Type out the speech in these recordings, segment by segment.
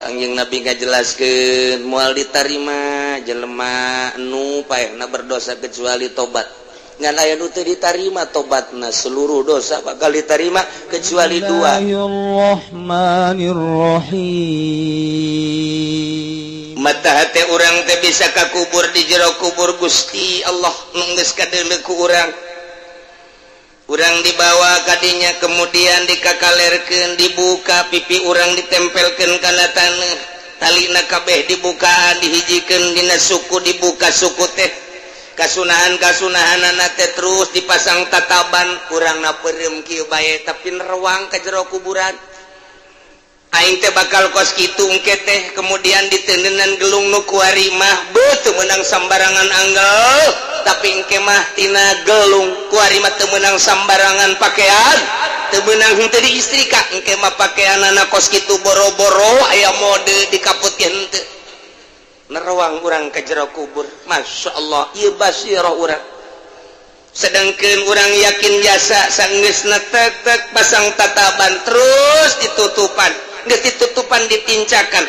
Kangjeng Nabi ngajelaskeun moal ditarima jelema nu paehna berdosa kecuali tobat. Ngan aya nu teu ditarima tobatna, seluruh dosa bakal ditarima kecuali dua. Bismillahirrahmanirrahim. Mata hate urang teh bisa kakubur di jero kubur Gusti Allah nu geus kadeuleu ku urang. Urang dibawa kadinya, kemudian dikakalerkeun, dibuka pipi urang, ditempelkeun kana taneuh, talina kabeh dibukaan, dihijikeun dina suku, dibuka suku teh, kasunahan-kasunahanana teh terus dipasang tataban. Urang na peureum kieu bae, tapi nerawang ka jero kuburan. Aing teh bakal kos kitu engke teh. Kemudian ditendenan gelung nu kuari mah beuh teu meunang sambarangan anggel, tapi engke mah tina gelung kuari mah teu meunang sambarangan pakaian, teu meunang henteu diistrika. Engke mah pakaianana kos kitu, boro-boro aya mode dikaputkeun henteu. Nerawang urang ka jero kubur, Masya Allah, ieu basirah urang. Sedangkan urang yakin jasa sanggeusna tek tek pasang tataban, terus ditutupan, geus ditutupan ditincakan.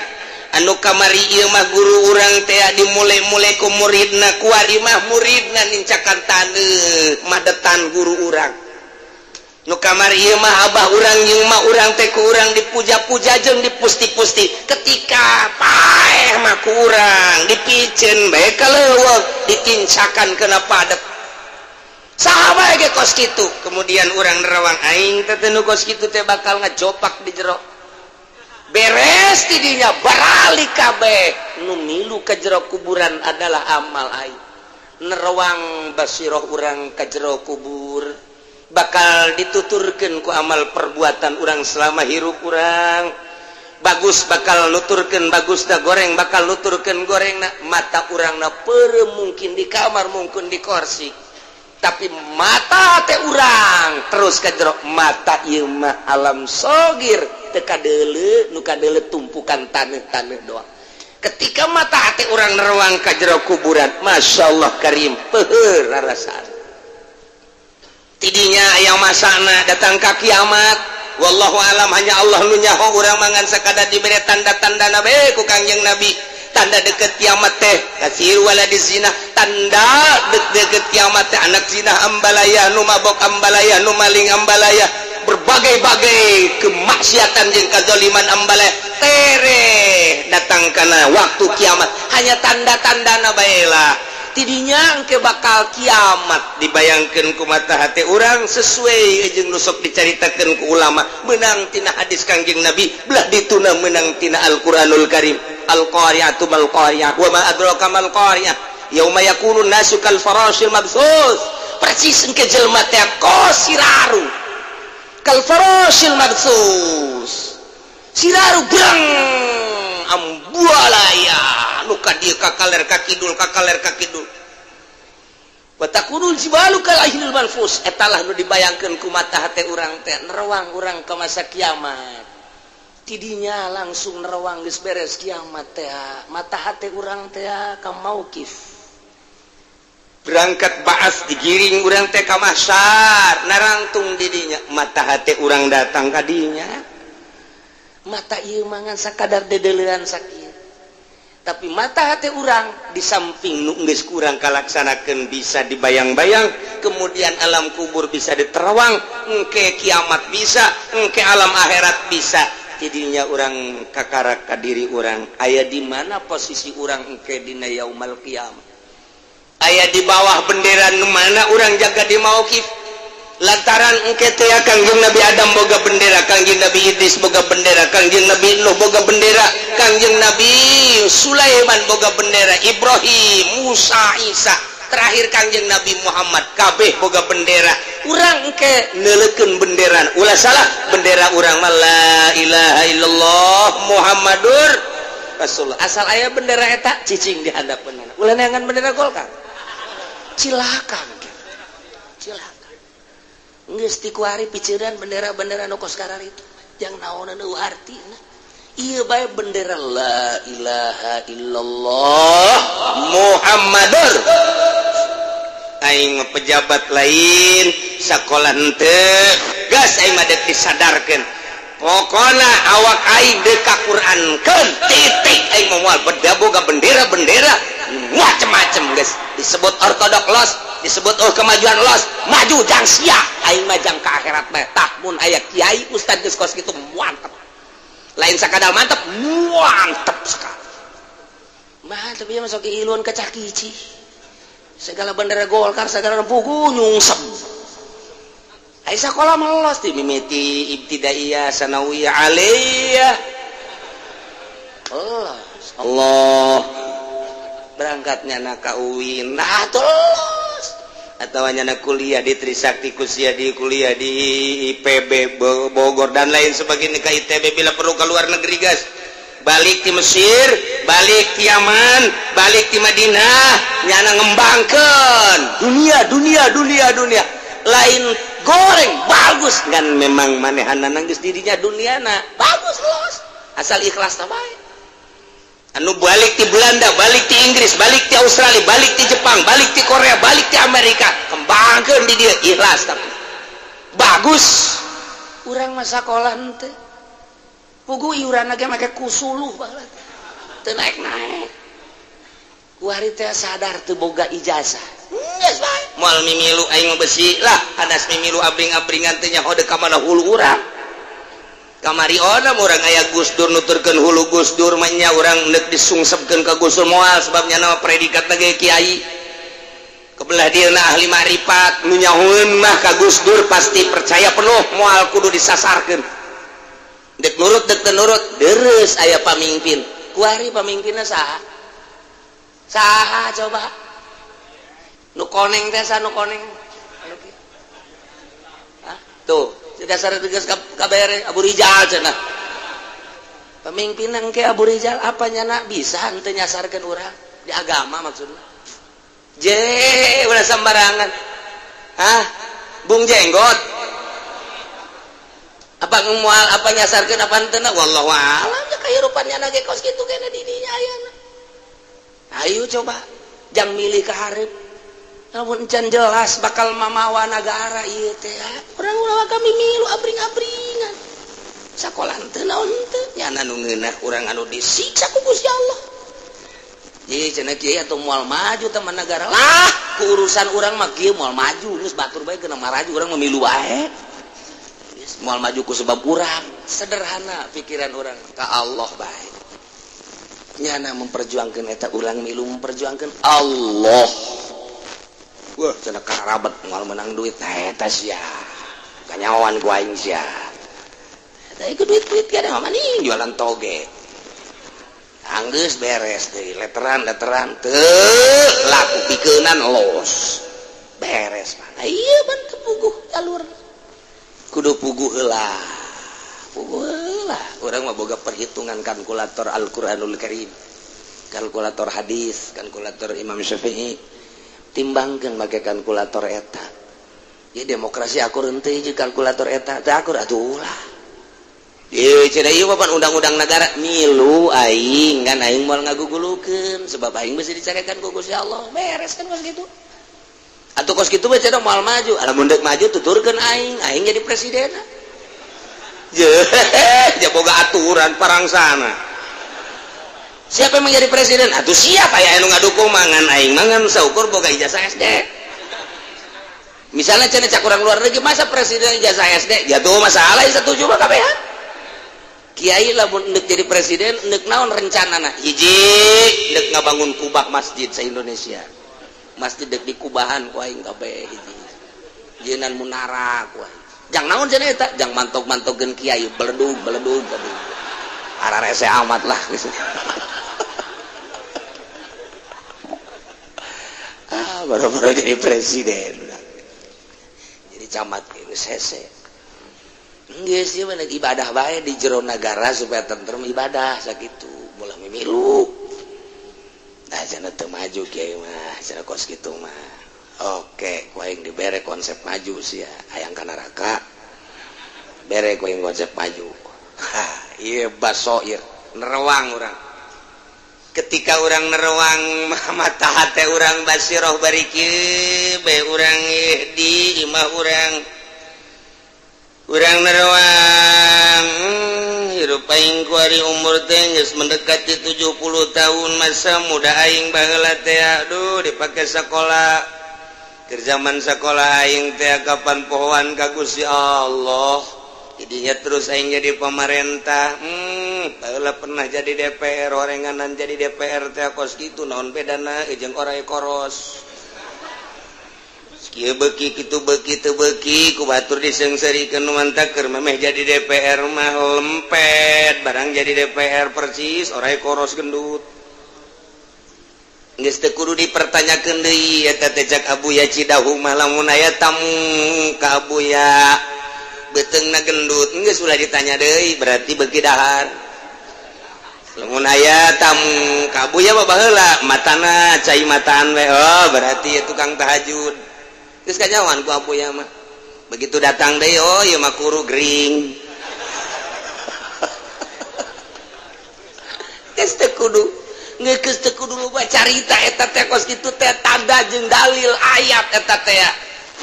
Anu kamari ieu mah guru urang teh dimulai-mulai ku muridna, kuari mah muridna nincakan taneuh madetan guru urang. Nu kamari ieu mah abah urang jeung ma urang teh ku urang dipuja-puja jeung dipusti-pusti, ketika paeh mah ku urang dipiceun bae ka leuweung, ditincakan kena padet. Saha bae ge kos kitu. Kemudian urang nerawang, aing teh nu kos kitu teh bakal ngajopak di jero. Beres tidinya baralik kabeh nu milu ka jero kuburan adalah amal aing. Nerawang basiroh urang ka jero kubur bakal dituturkeun ku amal perbuatan urang selama hirup urang. Bagus bakal nuturkeun bagusna, goreng bakal nuturkeun gorengna. Mata urangna peureum mungkin di kamar, mungkin di kursi, tapi mata teh urang terus ka jero. Mata ieu mah alam sogir, teu kadeuleu, nu kadeuleu tumpukan taneuh-taneuh doang. Ketika mata hati urang nerawang ka jero kuburan, Masya Allah karim, peuheur rarasaan. Tidinya aya masana datang ka kiamat, wallahu alam, hanya Allah nu nyaho. Urang mangan sakadar dibere tanda-tanda nabe ku Kangjeng Nabi. Tanda deket kiamat teh kasir waladi zina, tanda deket kiamat teh anak zina ambalaya, nu mabok ambalaya, nu maling ambalaya, berbagai-bagai kemaksiatan jeung kazaliman ambalaya tere datang kana waktu kiamat. Hanya tanda-tanda bae lah. Tidinya engke bakal kiamat dibayangkeun ku mata hati urang sesuai jeung nu sok dicaritakeun ku ulama, menang tina hadis Kangjeng Nabi, belah dituna menang tina Al-Qur'anul Karim. Al-qari'atu mal qari'ah wa ma adraka mal qari'ah yauma yakunu nasu kal farashil mabthus. Persis engke jelema teh kos siraru, kal farashil mabthus, siraru greng ambualaya nu ka dieu ka kaler ka kidul, ka kaler ka kidul, wa takunul jibalu kal ihnil manfus. Eta lah nu dibayangkeun ku mata hate urang teh. Nerawang urang ke masa kiamat, tidinya langsung nerawang geus beres kiamat teh, mata hate urang teh ka mauqif, berangkat baas, digiring urang teh ka mahsyar, narangtung didinya mata hate urang datang ka dinya. Mata ieu mangan sakadar dedeleuan sakieu, tapi mata hati urang di samping nu geus kurang kalaksanakeun bisa dibayang-bayang, kemudian alam kubur bisa diterawang, engke kiamat bisa, engke alam akhirat bisa. Jadinya urang kakarak ka diri urang aya di mana posisi urang engke dina yaumal kiamat, aya di bawah bendera nu mana urang jaga di mauqif. Lantaran engke teh Kangjeng Nabi Adam boga bendera, Kangjeng Nabi Idris boga bendera, Kangjeng Nabi Nuh boga bendera, Kangjeng Nabi Sulaiman boga bendera, Ibrahim, Musa, Isa, terakhir Kangjeng Nabi Muhammad, kabeh boga bendera. Urang engke neuleukeun bendera, ulah salah bendera urang mah la ilaha illallah Muhammadur Rasulullah. Asal aya bendera eta cicing di handapeunana, ulah neangan bendera Golkar, cilaka, cilaka. Geus ti kuari piceran bendera-bendera nu kos itu jang naonan eueuh artina. Ieu bae bendera la ilaha illallah Muhammadur. Aing pejabat lain, sakola henteu, gas aing mah dek disadarkeun. Pokona awak aing deuk ka Qurankeun titik aing moal beda boga bendera-bendera macem-macem geus disebut ortodok los, disebut oh kemajuan los, maju jang sia aing mah jang ka akhirat mah. Tah mun aya kiai ustad geus kos kitu mantep. Lain sakadar mantep, mantep sekali. Mantep ieu mah sok iluan kecah kici. Segala bendera Golkar segala pugu nyungsep. Ai sakola mah los di mimiti ibtidaiyah sanawiyah aliyah. Los. Allah berangkatnya na ka UIN nah terus atau nyana kuliah di Trisakti Kusia, di kuliah di IPB Bogor dan lain sebagainya, ke ITB bila perlu ke luar negeri guys. Balik di Mesir, balik di Yaman, balik di Madinah, nyana ngembangkeun dunia dunia dunia dunia. Lain goreng bagus kan memang manehana geus dirinya duniana bagus los asal ikhlas tah bae. Anu balik di Belanda, balik di Inggris, balik di Australia, balik di Jepang, balik di Korea, balik di Amerika, kembangkeun di dieu ikhlas tapi bagus. Urang mah sakola henteu pugu iuran ge make kusuluh baheula teu naek-naek. Kuari teh sadar teu boga ijazah. Geus bae moal mimilu aing mah besi lah hadas mimilu abring-abringan teh nyaho deuk ka mana hulu urang. Kamari ona urang aya Gus Dur nuturkeun hulu Gus Dur mah nya urang deuk disungsepkeun ka Gus Dur moal sebab nya nama predikat ge kiai. Kebelah dieuna ahli ma'rifat nu nyahoeun mah ka Gus Dur pasti percaya penuh moal kudu disasarkeun. Dek nurut dek teu nurut deres aya pamimpin. Kuari pamimpinna saha? Saha coba? Nu koneng teh saha nu koneng? Hah? Tuh, dasar tegas kabere Abu Rijal cenah. Pemimpin engke Abu Rijal apa nyana bisa henteu nyasarkeun urang di agama maksudna. Je, ulah sembarangan. Hah? Bung Jenggot. Apa moal apa nyasarkeun apa henteu na wallahu a'lam ya kahirupan nyana ge kos kitu kene di dinya ayana. Ayo coba jang milih ka hareup. Lamun encan jelas bakal mamawa nagara ieu teh. Urang ulah kami milu abring-abringan. Sakola henteu naon henteu nyana nu ngeunah urang anu disiksa ku Gusti Allah. Ye cenah kieu atuh moal maju teman negara lah ku urusan urang mah kieu moal maju geus batur bae kena maraju urang mah milu bae. Geus moal maju ku sebab urang sederhana pikiran urang ka Allah bae. Nyana memperjuangkeun eta urang milu memperjuangkeun Allah. Wah cenah karabat moal menang duit eta sia. Kanyawan ku aing sia. Eta ieu duit-duit kada mah maning jualan toge. Anggeus beres deui letteran-letteran teu laku pikeunan los. Beres mah. Ieu ban teu puguh jalur. Kudu puguh heula. Puguh heula. Urang mah boga perhitungan kalkulator Al-Qur'anul Karim. Kalkulator hadis, kalkulator Imam Syafi'i. Timbangkeun make kalkulator eta. Ieu demokrasi akur henteu jeung kalkulator eta. Teu akur atuh ulah. Ieu cenah ieu mah undang-undang negara milu aing kan aing moal ngagugulukeun sebab aing besi dicarekan ku Gusti Allah. Beres kan kos kitu. Atuh kos kitu mah cenah moal maju. Lamun deuk maju tuturkeun aing, aing jadi presiden. Je boga aturan parangsana. Siapa yang menjadi presiden? Atuh siapa aya anu ngadukung mangan aing mangan saukur boga ijazah SD. Misalnya cenah cak urang luar negeri masa presiden ijazah SD? Ya tuh masalah setuju mah kabehan. Kiai lamun neuk jadi presiden neuk naon rencanana? Hiji neuk ngabangun kubah masjid sa Indonesia. Masjid deuk dikubahan ku aing kabeh hiji. Jeunan munara ku aing. Jang naon cenah eta? Jang mantok-mantokeun kiai beledug beledug beledug. Ararese amat lah geus. Ah, baru-baru jadi presiden. Jadi camat geus hese. Geus ieu mah ibadah bae di jero nagara supaya tentrem ibadah sakitu molah mimilu. Nah cenah teu maju kiai mah, cenah kos kitu mah. Oke, ku aing dibere konsep maju sia, hayang ka neraka. Bere ku aing konsep maju. Ha, ieu basoir, nerewang urang. Ketika urang nerewang mata hate urang basiroh bari kieu bae urang di imah urang. Urang nerawang hirup aing kuari umur teh geus mendekati 70 tahun masa muda aing baheula teh aduh dipake sakola. Keur zaman sakola aing teh kapan pohoan ka Gusti Allah. Jadinya terus aing jadi pemerintah. Baheula pernah jadi DPR, orenganan jadi DPR teh kos kitu naon bedana jeung oray koros. Kieu beuki kitu beuki teu beuki ku batur diseungseurikeun nu mantap keur memeh jadi DPR mah lempet barang jadi DPR persis oray koros gendut. Geus teu kudu dipertanyakeun deui eta teh cak Abuya Cidahu mah lamun aya tamu ka Abuya beuteungna gendut geus ulah ditanya deui berarti beuki dahar. Lamun aya tamu ka Abuya mah baheula matana cai mataan we oh berarti tukang tahajud. Geus kanyawan ku Abuya mah. Begitu datang deui oh ieu mah kuru gering. Geus teu kudu geus teu kudu loba carita eta teh kos kitu teh tanda jeung dalil ayat eta teh.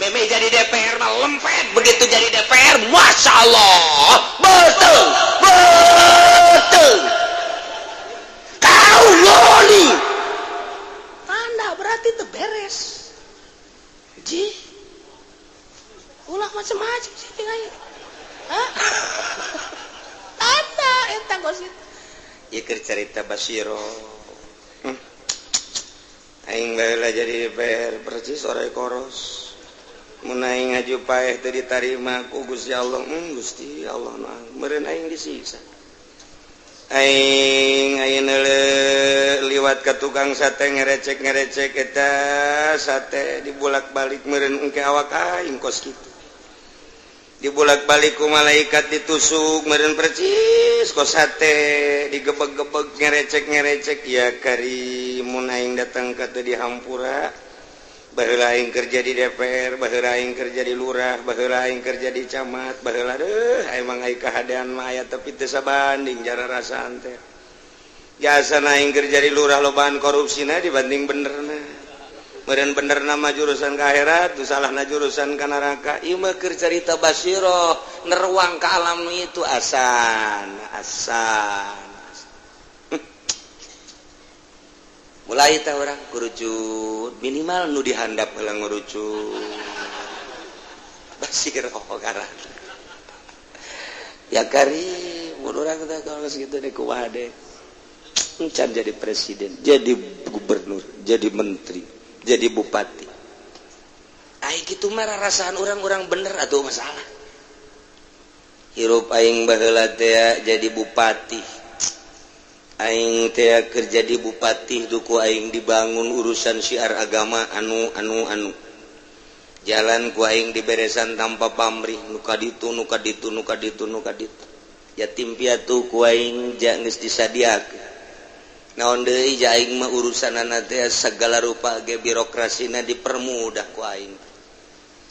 Memeh jadi DPR mah lempet begitu jadi DPR Masya Allah betul betul kau loli tanda berarti teu beres. Ji ulah macam-macam sih tinggal. Hah? Tanda eta kos kitu. Ieu keur carita Basiro. Aing baheula jadi DPR persis oray koros. Mun aing ngaju paeh teu ditarima ku Gusti Allah. Gusti Allah mah meureun aing disiksa. Aing ayeuna liwat ka tukang sate ngerecek-ngerecek eta sate dibulak-balik meureun engke awak aing kos kitu. Dibulak-balik ku malaikat ditusuk meureun percis kos sate digebeg-gebeg ngerecek-ngerecek ya kari mun aing datang ka teu dihampura. Baheula aing kerja di DPR, baheula aing kerja di lurah, baheula aing kerja di camat, baheula deuh emang aing kahadean mah aya tapi teu sabanding jara rasaan teh. Jasana aing kerja di lurah lobaan korupsina dibanding benerna. Meureun benerna mah jurusan ka akhirat, tu salahna jurusan ka neraka. Ieu mah keur carita basiroh, neruang ka alam nu itu asan, asan. Mulai tah orang kerucut minimal nu dihandap heula ngurucut basiroh ngaran ya kari mun urang teh kalau geus kitu deh kumaha deh encan jadi presiden jadi gubernur jadi menteri jadi bupati ai kitu mah rarasaan urang-urang bener atuh masalah hirup aing baheula teh jadi bupati aing teh kerja di bupati duku aing dibangun urusan syiar agama anu anu anu jalan ku aing diberesan tanpa pamrih nu kaditu nu kaditu nu kaditu nu kaditu yatim piatu ku aing ja geus disadiakeun naon deui ja aing mah urusanana teh segala rupa ge birokrasina dipermudah ku aing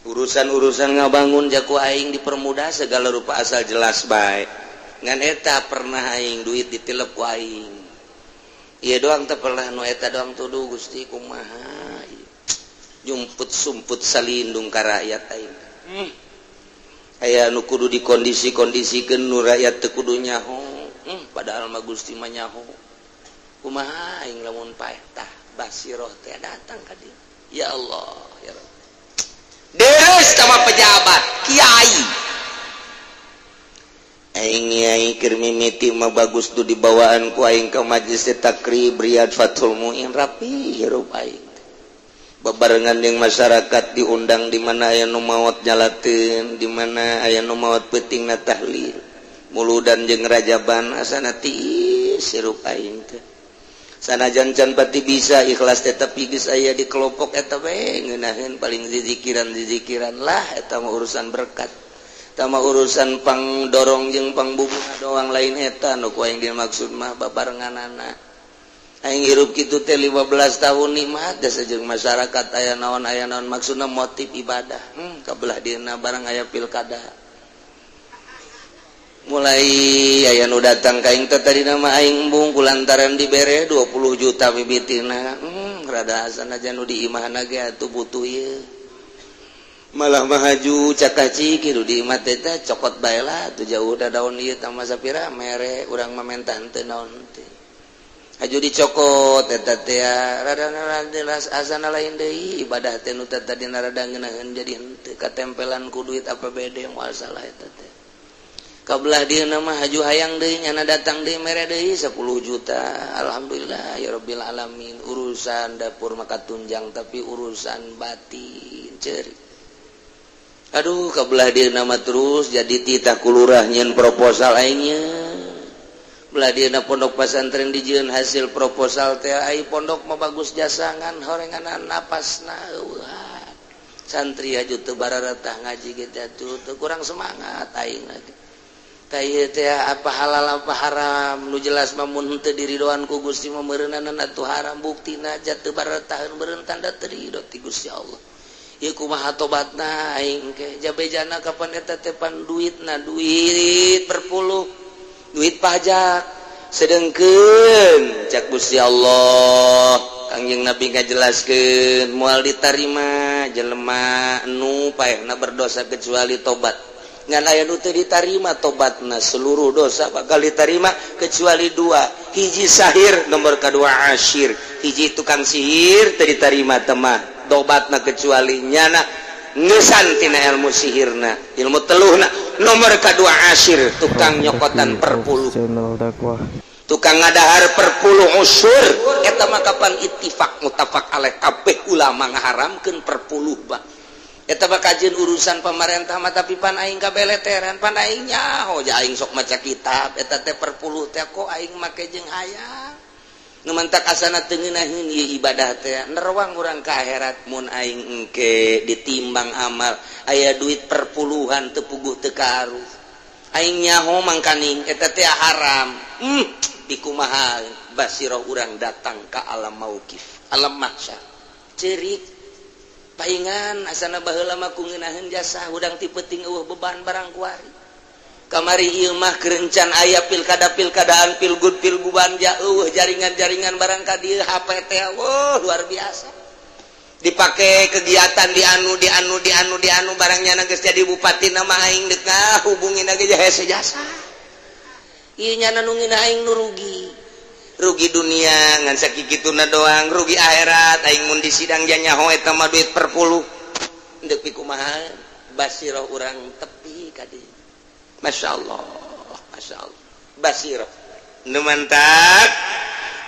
urusan-urusan ngabangun ja ku aing dipermudah segala rupa asal jelas bae ngan eta pernah aing duit ditilep ku aing ieu doang teh pernah nu eta doang tuduh Gusti kumaha jumput sumput salindung ka rakyat aing aya nu kudu dikondisi-kondisikeun nu rakyat teu kudu nyaho padahal mah Gusti mah nyaho kumaha aing lamun paeh tah basiroh teh datang ka dieu ya Allah ya Rabb deres sama pejabat kiai aing nyai keur mimiti mah bagus tuh dibawaan ku aing ka majelis takrib Riyad Fathul Muin rapi hirup aing babarengan jeung masyarakat diundang di mana aya nu maot nyalateun di mana aya nu maot peutingna tahlil muludan jeung rajaban asana tiis hirup aing teh sanajan can pati bisa ikhlas teh tapi geus aya di kelompok eta we ngeunaheun paling zizikiran-zizikiran lah eta mah urusan berkat tama urusan pang dorong jeung pang bubunga doang lain eta nu ku aing dimaksud mah babarenganana aing hirup kitu teh 15 tahun nikmat geus jeung masyarakat aya naon maksudna motif ibadah kabelah dieuna barang aya pilkada mulai aya nu datang ka aing teh tadina mah aing embung kulantaran dibere 20 juta mimitina rada asana nu di imahna ge atuh butuh ieu Malah mahaju cakaci kitu di imah teh cokot bae lah tuh jauh da daun ieu tambah sapira mere urang mah menta teu naon teh. Haju dicokot eta teh rada asana lain deui ibadah teh nu tadi rada ngeunaheun jadi henteu katempelan ku duit APBD moal salah eta teh. Kabelah dieu mah haju hayang deui nyana datang deui mere deui 10 juta. Alhamdulillah ya rabbil alamin, urusan dapur maka tunjang tapi urusan batin ceurik. Aduh kabelah dia nama terus jadi titah kulurah nyeun proposal aingnya. Belah dia na pondok pesantren dijieun hasil proposal teh ai pondok mah bagus jasangan horenganan napasna eueuhan. Santri aju teu bararatah ngaji ge teh atuh kurang semangat aing lagi. Tah ieu teh apa halal apa haram nu jelas mah mun henteu diridoan ku Gusti mah meureunana atuh haram buktina ja teu bararataheun meureun tanda teu ridho ti Gusti Allah. Ieu kumaha tobatna aing ke jabejana kapan eta teh pan duitna duit berpuluh duit pajak sedengkeun cak Gusti Allah Kangjeng Nabi ngajelaskeun moal ditarima jelema nu paehna berdosa kecuali tobat ngan aya nu teu ditarima tobatna seluruh dosa bakal ditarima kecuali dua hiji sahir nomor kadua asyir hiji tukang sihir teu ditarima temah tobatna kecuali nyana ngesan tina ilmu sihirna ilmu teluhna nomor kedua asyir tukang nyokotan perpuluh tukang ngadahar perpuluh usur eta mah kapan ittifaq muttafaq alaih kabeh ulama ngaharamkeun perpuluh bah eta mah kajeun urusan pamarentah mah tapi pan aing kabeleteran pan aing nyaho ja aing sok maca kitab eta teh perpuluh teh kok aing make jeung hayang nu mantak asana teu ngeunaheun ieu ibadah teh nerwang urang ka akhirat mun aing engke ditimbang amal aya duit perpuluhan teu puguh teu karuh aing nyaho mangkaning eta teh haram dikumaha basirah urang datang ka alam mauqif alam mahsyar ceurik paingan asana baheula mah ku ngeunaheun jasa hudang ti peuting eueuh beban barang kuari kamari ieu mah kerencan aya pilkada-pilkadaan pilgub pilguban jauh jaringan-jaringan barang ka dieu HP teh wah luar biasa dipake kegiatan di anu di anu di anu di anu barangnya geus jadi bupati nama aing deuk ngahubungin ge hese jasa ieu nyana nu ngeunah aing nu rugi rugi dunia ngan sakikituna doang rugi akhirat aing mun di sidang nyaho eta mah duit perpuluh deuk pikumaha basirah urang tepi ka dieu. Masya Allah, Masya Allah. Basirah. Nu mantak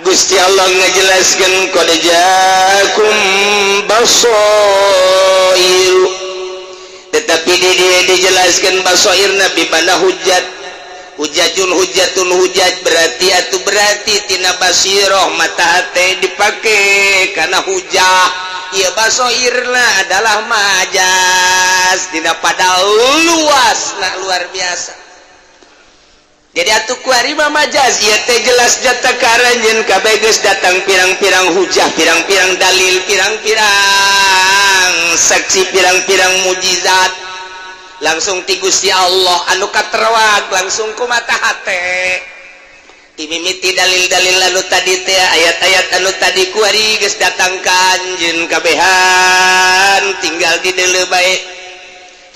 Gusti Allah ngajelaskeun qad jaakum basair. Tetapi di dieu dijelaskeun basairna bi mana hujat. Hujatun hujatun hujat berarti atuh berarti tina basirah mata hate dipake kana hujah. Ieu basairna adalah majas tina pada luas nah luar biasa. Jadi atuh kuari mah majaz ieu teh jelas jata karanjeun kabeh geus datang pirang-pirang hujah, pirang-pirang dalil, pirang-pirang saksi, pirang-pirang mujizat langsung ti Gusti Allah anu katerwag langsung ku mata hate. Dimimiti dalil-dalil anu tadi teh ayat-ayat anu tadi kuari geus datang ka anjeun kabehan tinggal dideuleu bae.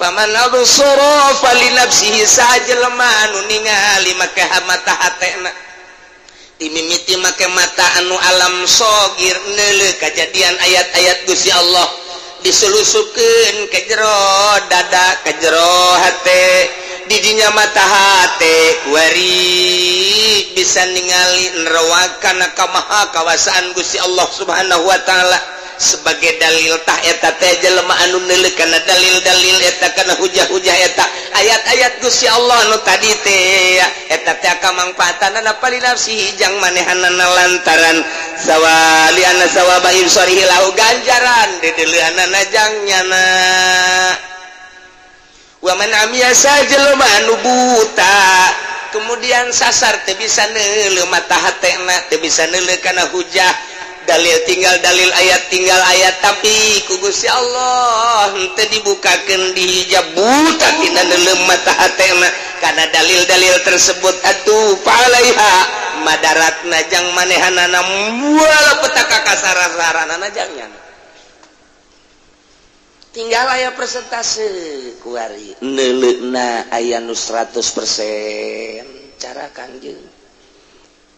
Faman absara falinafsihi sajelema anu ningali make mata hatena dimimiti make mata anu alam sogir neuleuh kajadian ayat-ayat Gusti Allah diselusupkeun ke jero dada ke jero hate didinya mata hate kuari bisa ningali nerawakana kamaha kawasaan Gusti Allah Subhanahu wa taala sebagai dalil tah eta teh jelema anu neuleuh kana dalil-dalil eta kana hujah-hujah eta ayat-ayat Gusti Allah nu tadi teh eta teh kamangfaatanana palinafsihi jang manehanana lantaran sawali anna sawaba ibsarihi lahu ganjaran dideuleuhanana jang nyana wa man amiya sajelema anu buta kemudian sasar teu bisa neuleuh mata hatena teu bisa neuleuh kana hujah dalil tinggal dalil ayat tinggal ayat tapi ku Gusti Allah henteu dibukakeun dihijab buta tina neuleuh mata hatena kana dalil-dalil tersebut atuh falaiha madaratna jang manehanana moal petaka kasara-saranana jang nyana. Tinggal aya persentase kuari neuleuna aya nu 100% cara Kangjeng.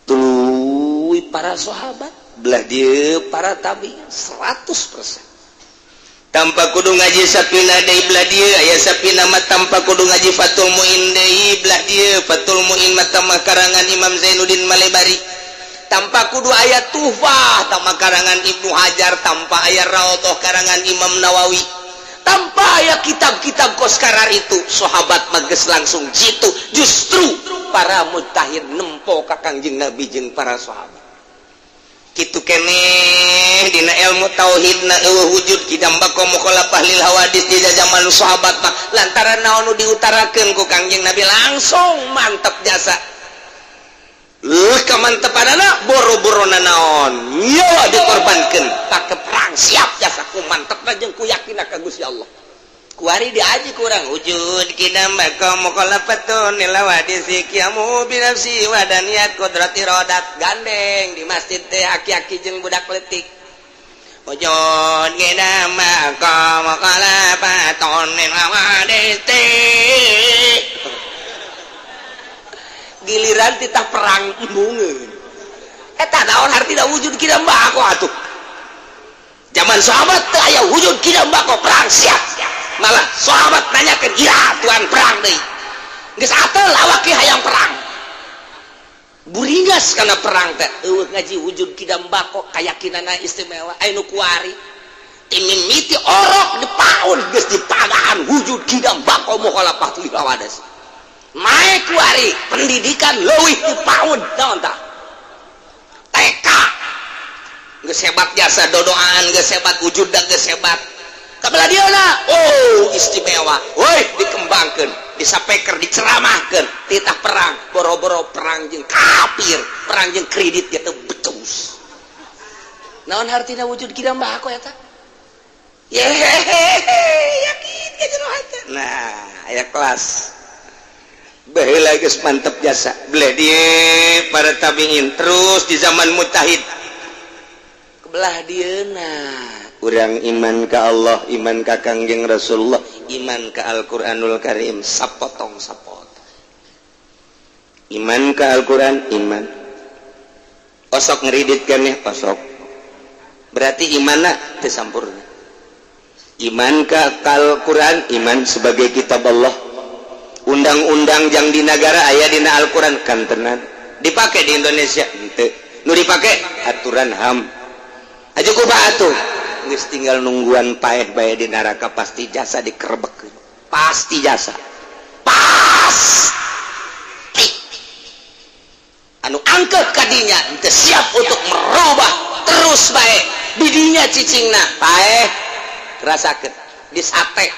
Tuluy para sahabat belah dieu para tabi'in 100%. Tanpa kudu ngaji sapina deui belah dieu aya sapina mah, tanpa kudu ngaji Fathul Muin deui belah dieu, Fathul Muin mah tamah karangan Imam Zainuddin Malebari. Tanpa kudu aya Tuhfah tamah karangan Ibnu Hajar, tanpa aya Raudhah karangan Imam Nawawi, tanpa aya kitab-kitab kos karar itu, sahabat mah geus langsung jitu. Justru para mujtahid nempo ka Kangjeng Nabi jeung para sahabat. Kitu keneh dina ilmu tauhid na eueuh wujud qidam baqa mukhalafah lil hawadis di zaman sahabat mah, lantaran naon nu diutarakeun ku Kangjeng Nabi langsung mantep jasa. Leuh kamantepanana boro-boro naon nyawa dikorbankeun pake perang siap jasa ku mantepna jeung ku yakinna ka Gusti Allah. Kuari diaji kurang wujud qidam baqa mukhalafatun lil hawadis qiyamu bi nafsi wa daniyat qudrat iradat, gandeng di masjid teh aki-aki jeung budak leutik. Wujud qidam baqa mukhalafatun lil hawadis, giliran titah perang embungeun eta naon hartina wujud qidam baqa atuh. Zaman sahabat teu aya wujud qidam baqa perang siap. Malah sahabat nanyakeun, "Ira tuan perang deui." Geus atel awak ge hayang perang. Buringas kana perang teh eueuh ngaji wujud qidam baqa kayakinanna istimewa. Aya nu kuari timimiti orok dipaun geus dipagahan wujud qidam baqa mukhalafah lil hawadis. Naik kuari pendidikan leuwih dipaun naon tah? TK geus hebat jasa dodoan geus hebat wujud geus hebat. Kabelah dieuna oh istimewa, woi dikembangkeun, disapeker, diceramahkeun, titah perang, boro-boro perang jeung kafir, perang jeung kredit ge teu becus. Naon hartina wujud qidam baqa eta? Yehehe, yakin ka jero hate. Nah, aya kelas. Baheula geus mantep jasa. Belah dieu para tabi'in terus di zaman mujtahid. Kebelah dieuna urang iman ka Allah, iman ka Kangjeng Rasulullah, iman ka Al-Qur'anul Karim sapotong sapotong. Iman ka Al-Qur'an, iman. Osok ngeridit keneh osok. Berarti imanna teu sampurna. Iman ka Al-Qur'an, iman sebagai kitab Allah. Undang-undang yang di negara aya dina Al-Qur'an kantenan. Dipake di Indonesia henteu. Nu dipake aturan HAM. Aju kumaha atuh? Geus tinggal nungguan paeh bae di neraka pasti jasa dikerebek. Pasti jasa. Pasti. Anu angket kadinya henteu siap untuk merubah terus bae. Didinya cicingna paeh rasakeun disate.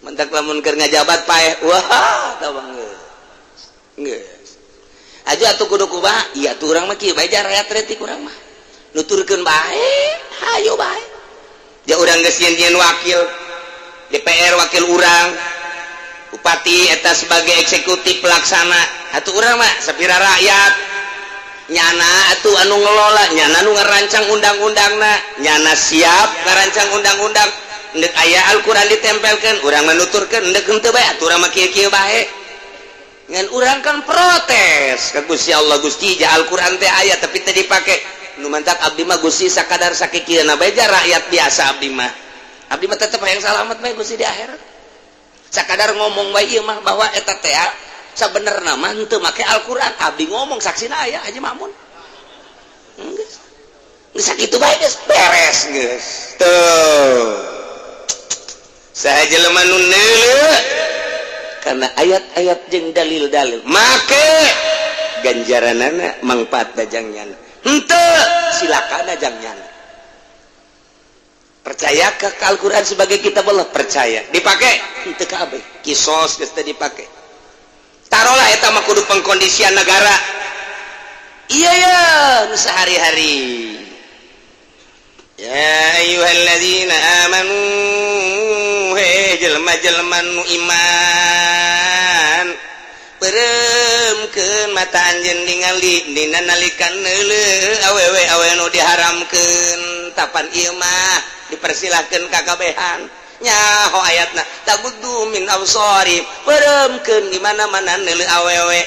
Mentak lamun keur ngajabat paeh wah tah geus. Geus. Aju atuh kudu kumaha? Ieu atuh urang mah kieu bae rakyat retik urang mah. Nuturkeun bae, hayu bae. Ja urang geus nyieun wakil DPR wakil urang, bupati eta sebagai eksekutif pelaksana. Atuh urang mah sapira rakyat nyana atuh anu ngelola, nyana nu ngarancang undang-undangna, nyana siap ngarancang undang-undang. Endek aya Al-Qur'an ditempelkeun, urang mah nuturkeun, endek henteu bae atuh urang mah kieu-kieu bae. Ngan urang kan protes ka Gusti Allah, Gusti ja Al-Qur'an teh aya tapi teu dipake. Nu mantak abdi mah Gusti sakadar sakikieuna bae ja rakyat biasa abdi mah. Abdi mah tetep hayang salamet bae Gusti di akhirat. Sakadar ngomong bae ieu mah bahwa eta teh sabenerna mah henteu make Al-Qur'an, abdi ngomong saksina aya Haji Makmun. Geus. Geus sakitu bae geus beres geus. Tuh. Saha jelema nu neuleuh karena ayat-ayat jeung dalil-dalil make ganjaranana mangfaat dajangnyana. Henteu silakan dajangnyana. Percaya ke Al-Qur'an sebagai kitab Allah? Percaya. Dipake? Henteu kabeh. Kisos geus teu dipake. Tarolah eta mah kudu pengkondisian negara. Iya ya, nu sehari-hari. Ya ayyuhalladzina amanu, he jelema-jelema nu iman, beureum Peureumkeun mata anjeun ningali dina nalika neuleuh awewe awewe nu diharamkeun tapan ieu mah dipersilahkeun ka kabehan nyaho ayatna taguddu min absari peureumkeun di mana-mana neuleuh awewe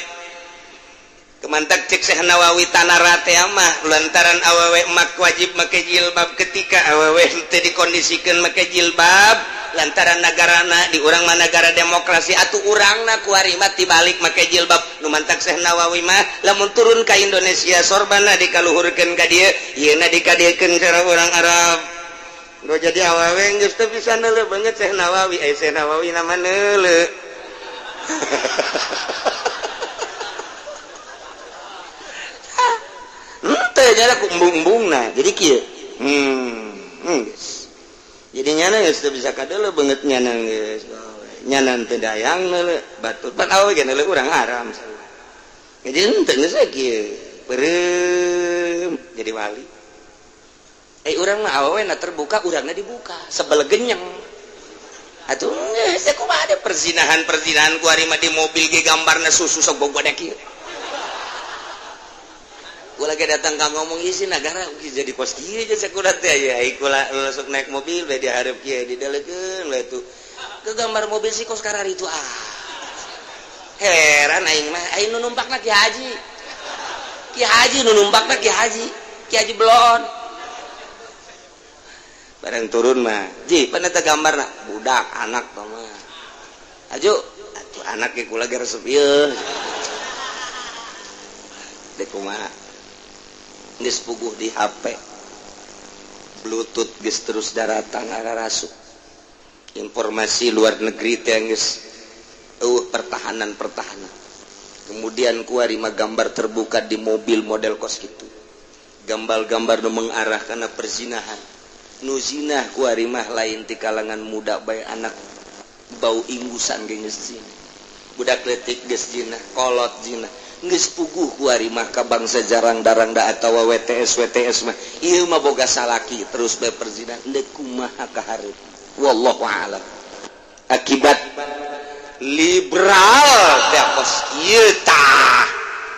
kemantak cek Syekh Nawawi tanara teh mah lantaran awewe mak wajib make jilbab ketika awewe teu dikondisikeun make jilbab lantaran nagarana di urang mah nagara demokrasi atuh urangna kuari mah tibalik make jilbab nu mantak Syekh Nawawi mah lamun turun ka Indonesia sorbana dikaluhurkeun ka dieu yeuna dikadiekeun cara urang Arab. Nu jadi awewe geus teu bisa neuleuh banget Syekh Nawawi, Syekh Nawawi nama neuleuh. Henteu nyana ku embung-embungna. Jadi kieu. Geus. Jadi nyana geus teu bisa kadeuleuh beungeut nyana geus. Nyana teu dayang neuleuh, batur pan awewe ge neuleuh urang haram. Jadi henteu geus kieu. Peureum jadi wali. Urang mah awewe na terbuka, urangna dibuka, sebel genyeng. Atuh geus kumaha ada perzinahan-perzinahan ku ari mah di mobil ge gambarna susu sok bogoda kieu. Gua lagi datang ka ngomong isi nagara jadi kos kieu aja sakurat teh aya ai kula langsung naik mobil bae dihareup kieu didelekeun we tuh. Ke gambar mobil si kos karari itu ah. Heran aing mah, aing nu numpakna Ki Haji. Ki Haji nu numpakna Ki Haji. Ki Haji belon. Bareng turun mah, ji pan eta gambarna budak anak tah mah. Aju atuh anak ge kula ge resep ieu. Dek kumaha? Geus puguh di HP. Bluetooth geus terus daratang ararasuk. Informasi luar negeri teh geus eueuh pertahanan-pertahanan. Kemudian kuari mah gambar terbuka di mobil model kos kitu. Gambar-gambar nu mengarah kana perzinahan. Nu zinah kuari mah lain ti kalangan muda bae anak bau ingusan ge geus zina. Budak leutik geus zina, kolot zina. Geus puguh kuari mah ka bangsa jarang darang da atawa WTS WTS mah ieu mah boga salaki terus bae perzinahan deuk kumaha ka hareup. Wallahu a'lam. Akibat liberal teh kos kieu tah.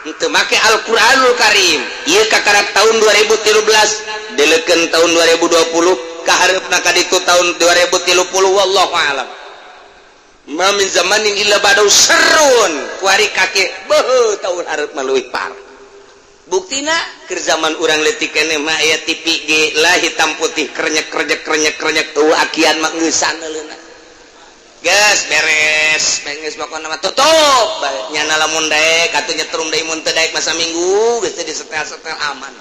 Henteu make Al-Qur'anul Karim. Ieu kakarak tahun 2013 deleukeun tahun 2020 ka hareupna ka ditu tahun 2030 wallahu a'lam. Ma min zamanin illa ba'dahu syarrun. Kuari kake beuh tahun hareup mah leuwih parah. Buktina keur zaman urang leutik keneh mah aya TV ge lah hitam putih krenyek krenyek krenyek krenyek eueuh akian mah ngeusan leuna. Geus beres, geus pokona mah tutup. Nyana lamun daek atuh nyetrum deui mun teu daek masa minggu geus teh disetel-setel aman.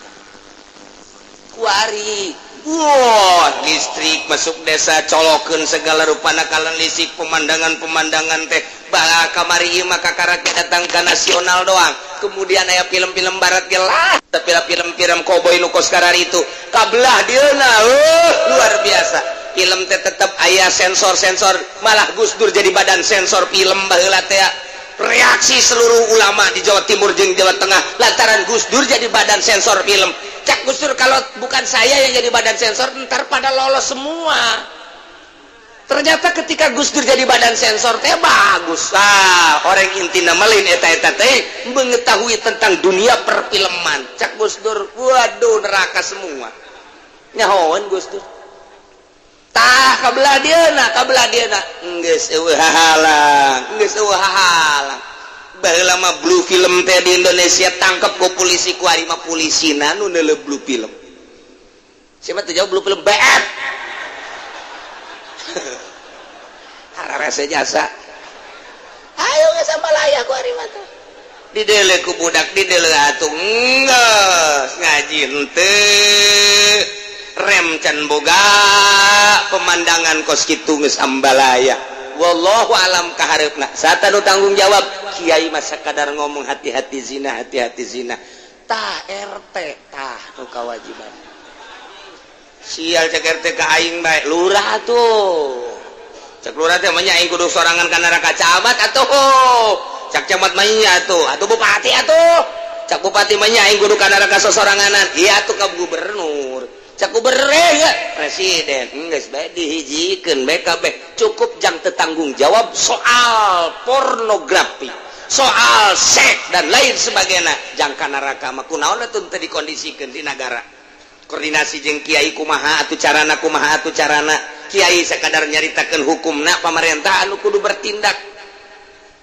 Kuari wah, listrik masuk desa colokeun segala rupana kalan listrik pemandangan-pemandangan teh bala kamari ieu mah kakarak datang ka nasional doang. Kemudian aya film-film barat ge lah, tapi film-film koboi nu kos karari itu kabelah dieuna luar biasa. Film teh tetep aya sensor-sensor, malah Gus Dur jadi badan sensor film baheula teh. Reaksi seluruh ulama di Jawa Timur jeung Jawa Tengah lantaran Gus Dur jadi badan sensor film. Cak Gus Dur kalau bukan saya yang jadi badan sensor ntar pada lolos semua. Ternyata ketika Gus Dur jadi badan sensor teh bagus. Ah, orang intina melin eta-eta teh mengetahui tentang dunia perfilman. Cak Gus Dur, waduh neraka semua. Nyahoan Gus Dur. Tah kabelah dieuna, kabelah dieuna. Geus eueuh hahalang, geus eueuh hahalang. Baheula mah blue film teh di Indonesia tangkep ku polisi kuari mah polisina nu neuleuh blue film. Siapa teu jauh blue film BF. Hararese jasa. Ayo geus sambalaya kuari mah teh. Didele ku budak didele atuh geus ngaji henteu. Rem can boga pemandangan kos kitu geus ambalaya. Wallahu alam kahareupna. Sata nu tanggung jawab kiai mah sakadar ngomong hati-hati zina, hati-hati zina. Tah RT tah nu kawajiban. Sial cek RT ka aing bae lurah atuh. Cek lurah teh mah nya aing kudu sorangan ka neraka camat atuh. Cak camat mah nya atuh, atuh bupati atuh. Cak bupati mah nya aing kudu ka neraka sosoranganan. Iya atuh ka gubernur. Cak gubernur ya presiden geus bae dihijikeun bae kabeh cukup jang tetanggung jawab soal pornografi Soal sek dan lain sebagainya. Jangka neraka mah kunaon atuh teu dikondisikeun di nagara. Koordinasi jeung kiai kumaha atuh carana, kumaha atuh carana. Kiai sakadar nyaritakeun hukumna, pamarentah anu kudu bertindak.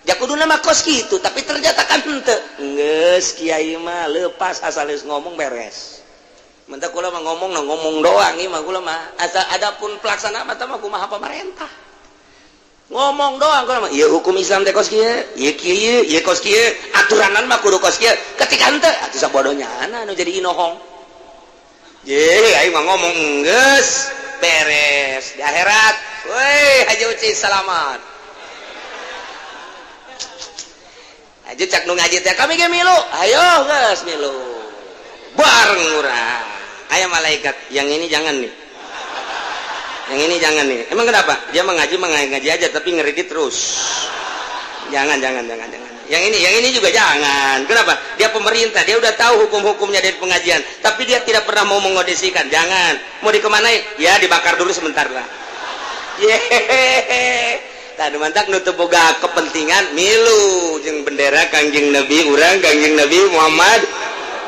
Ja kuduna mah kos kitu, tapi ternyata kan henteu. Geus kiai mah lepas asal geus ngomong beres. Mentah kula mah ngomong nah ngomong doang ieu mah kula mah. Asal adapun pelaksana mah tah kumaha pamarentah. Ngomong doang kula mah, ieu hukum Islam teh kos kieu, ieu kieu, ieu kos kieu, aturanan mah kudu kos kieu. Ketika henteu atuh sabodohnya anu jadi inohong. Ye, aing mah ngomong geus beres di akhirat. Woi, Haji Uci selamat. Haji cak nu ngaji teh kami ge milu. Ayo geus milu. Bareng urang. Aya malaikat, yang ini jangan nih. Yang ini jangan nih. Emang kenapa? Dia mengaji mengaji aja tapi ngeridit terus. Jangan. Yang ini juga jangan. Kenapa? Dia pemerintah, dia udah tahu hukum-hukumnya dari pengajian, tapi dia tidak pernah mau mengodisikan. Jangan. Mau dikemanain? Ya dibakar dulu sebentar lah. Yehehe. Tadi mantak nutup boga kepentingan milu jeung bendera Kangjeng Nabi urang Kangjeng Nabi Muhammad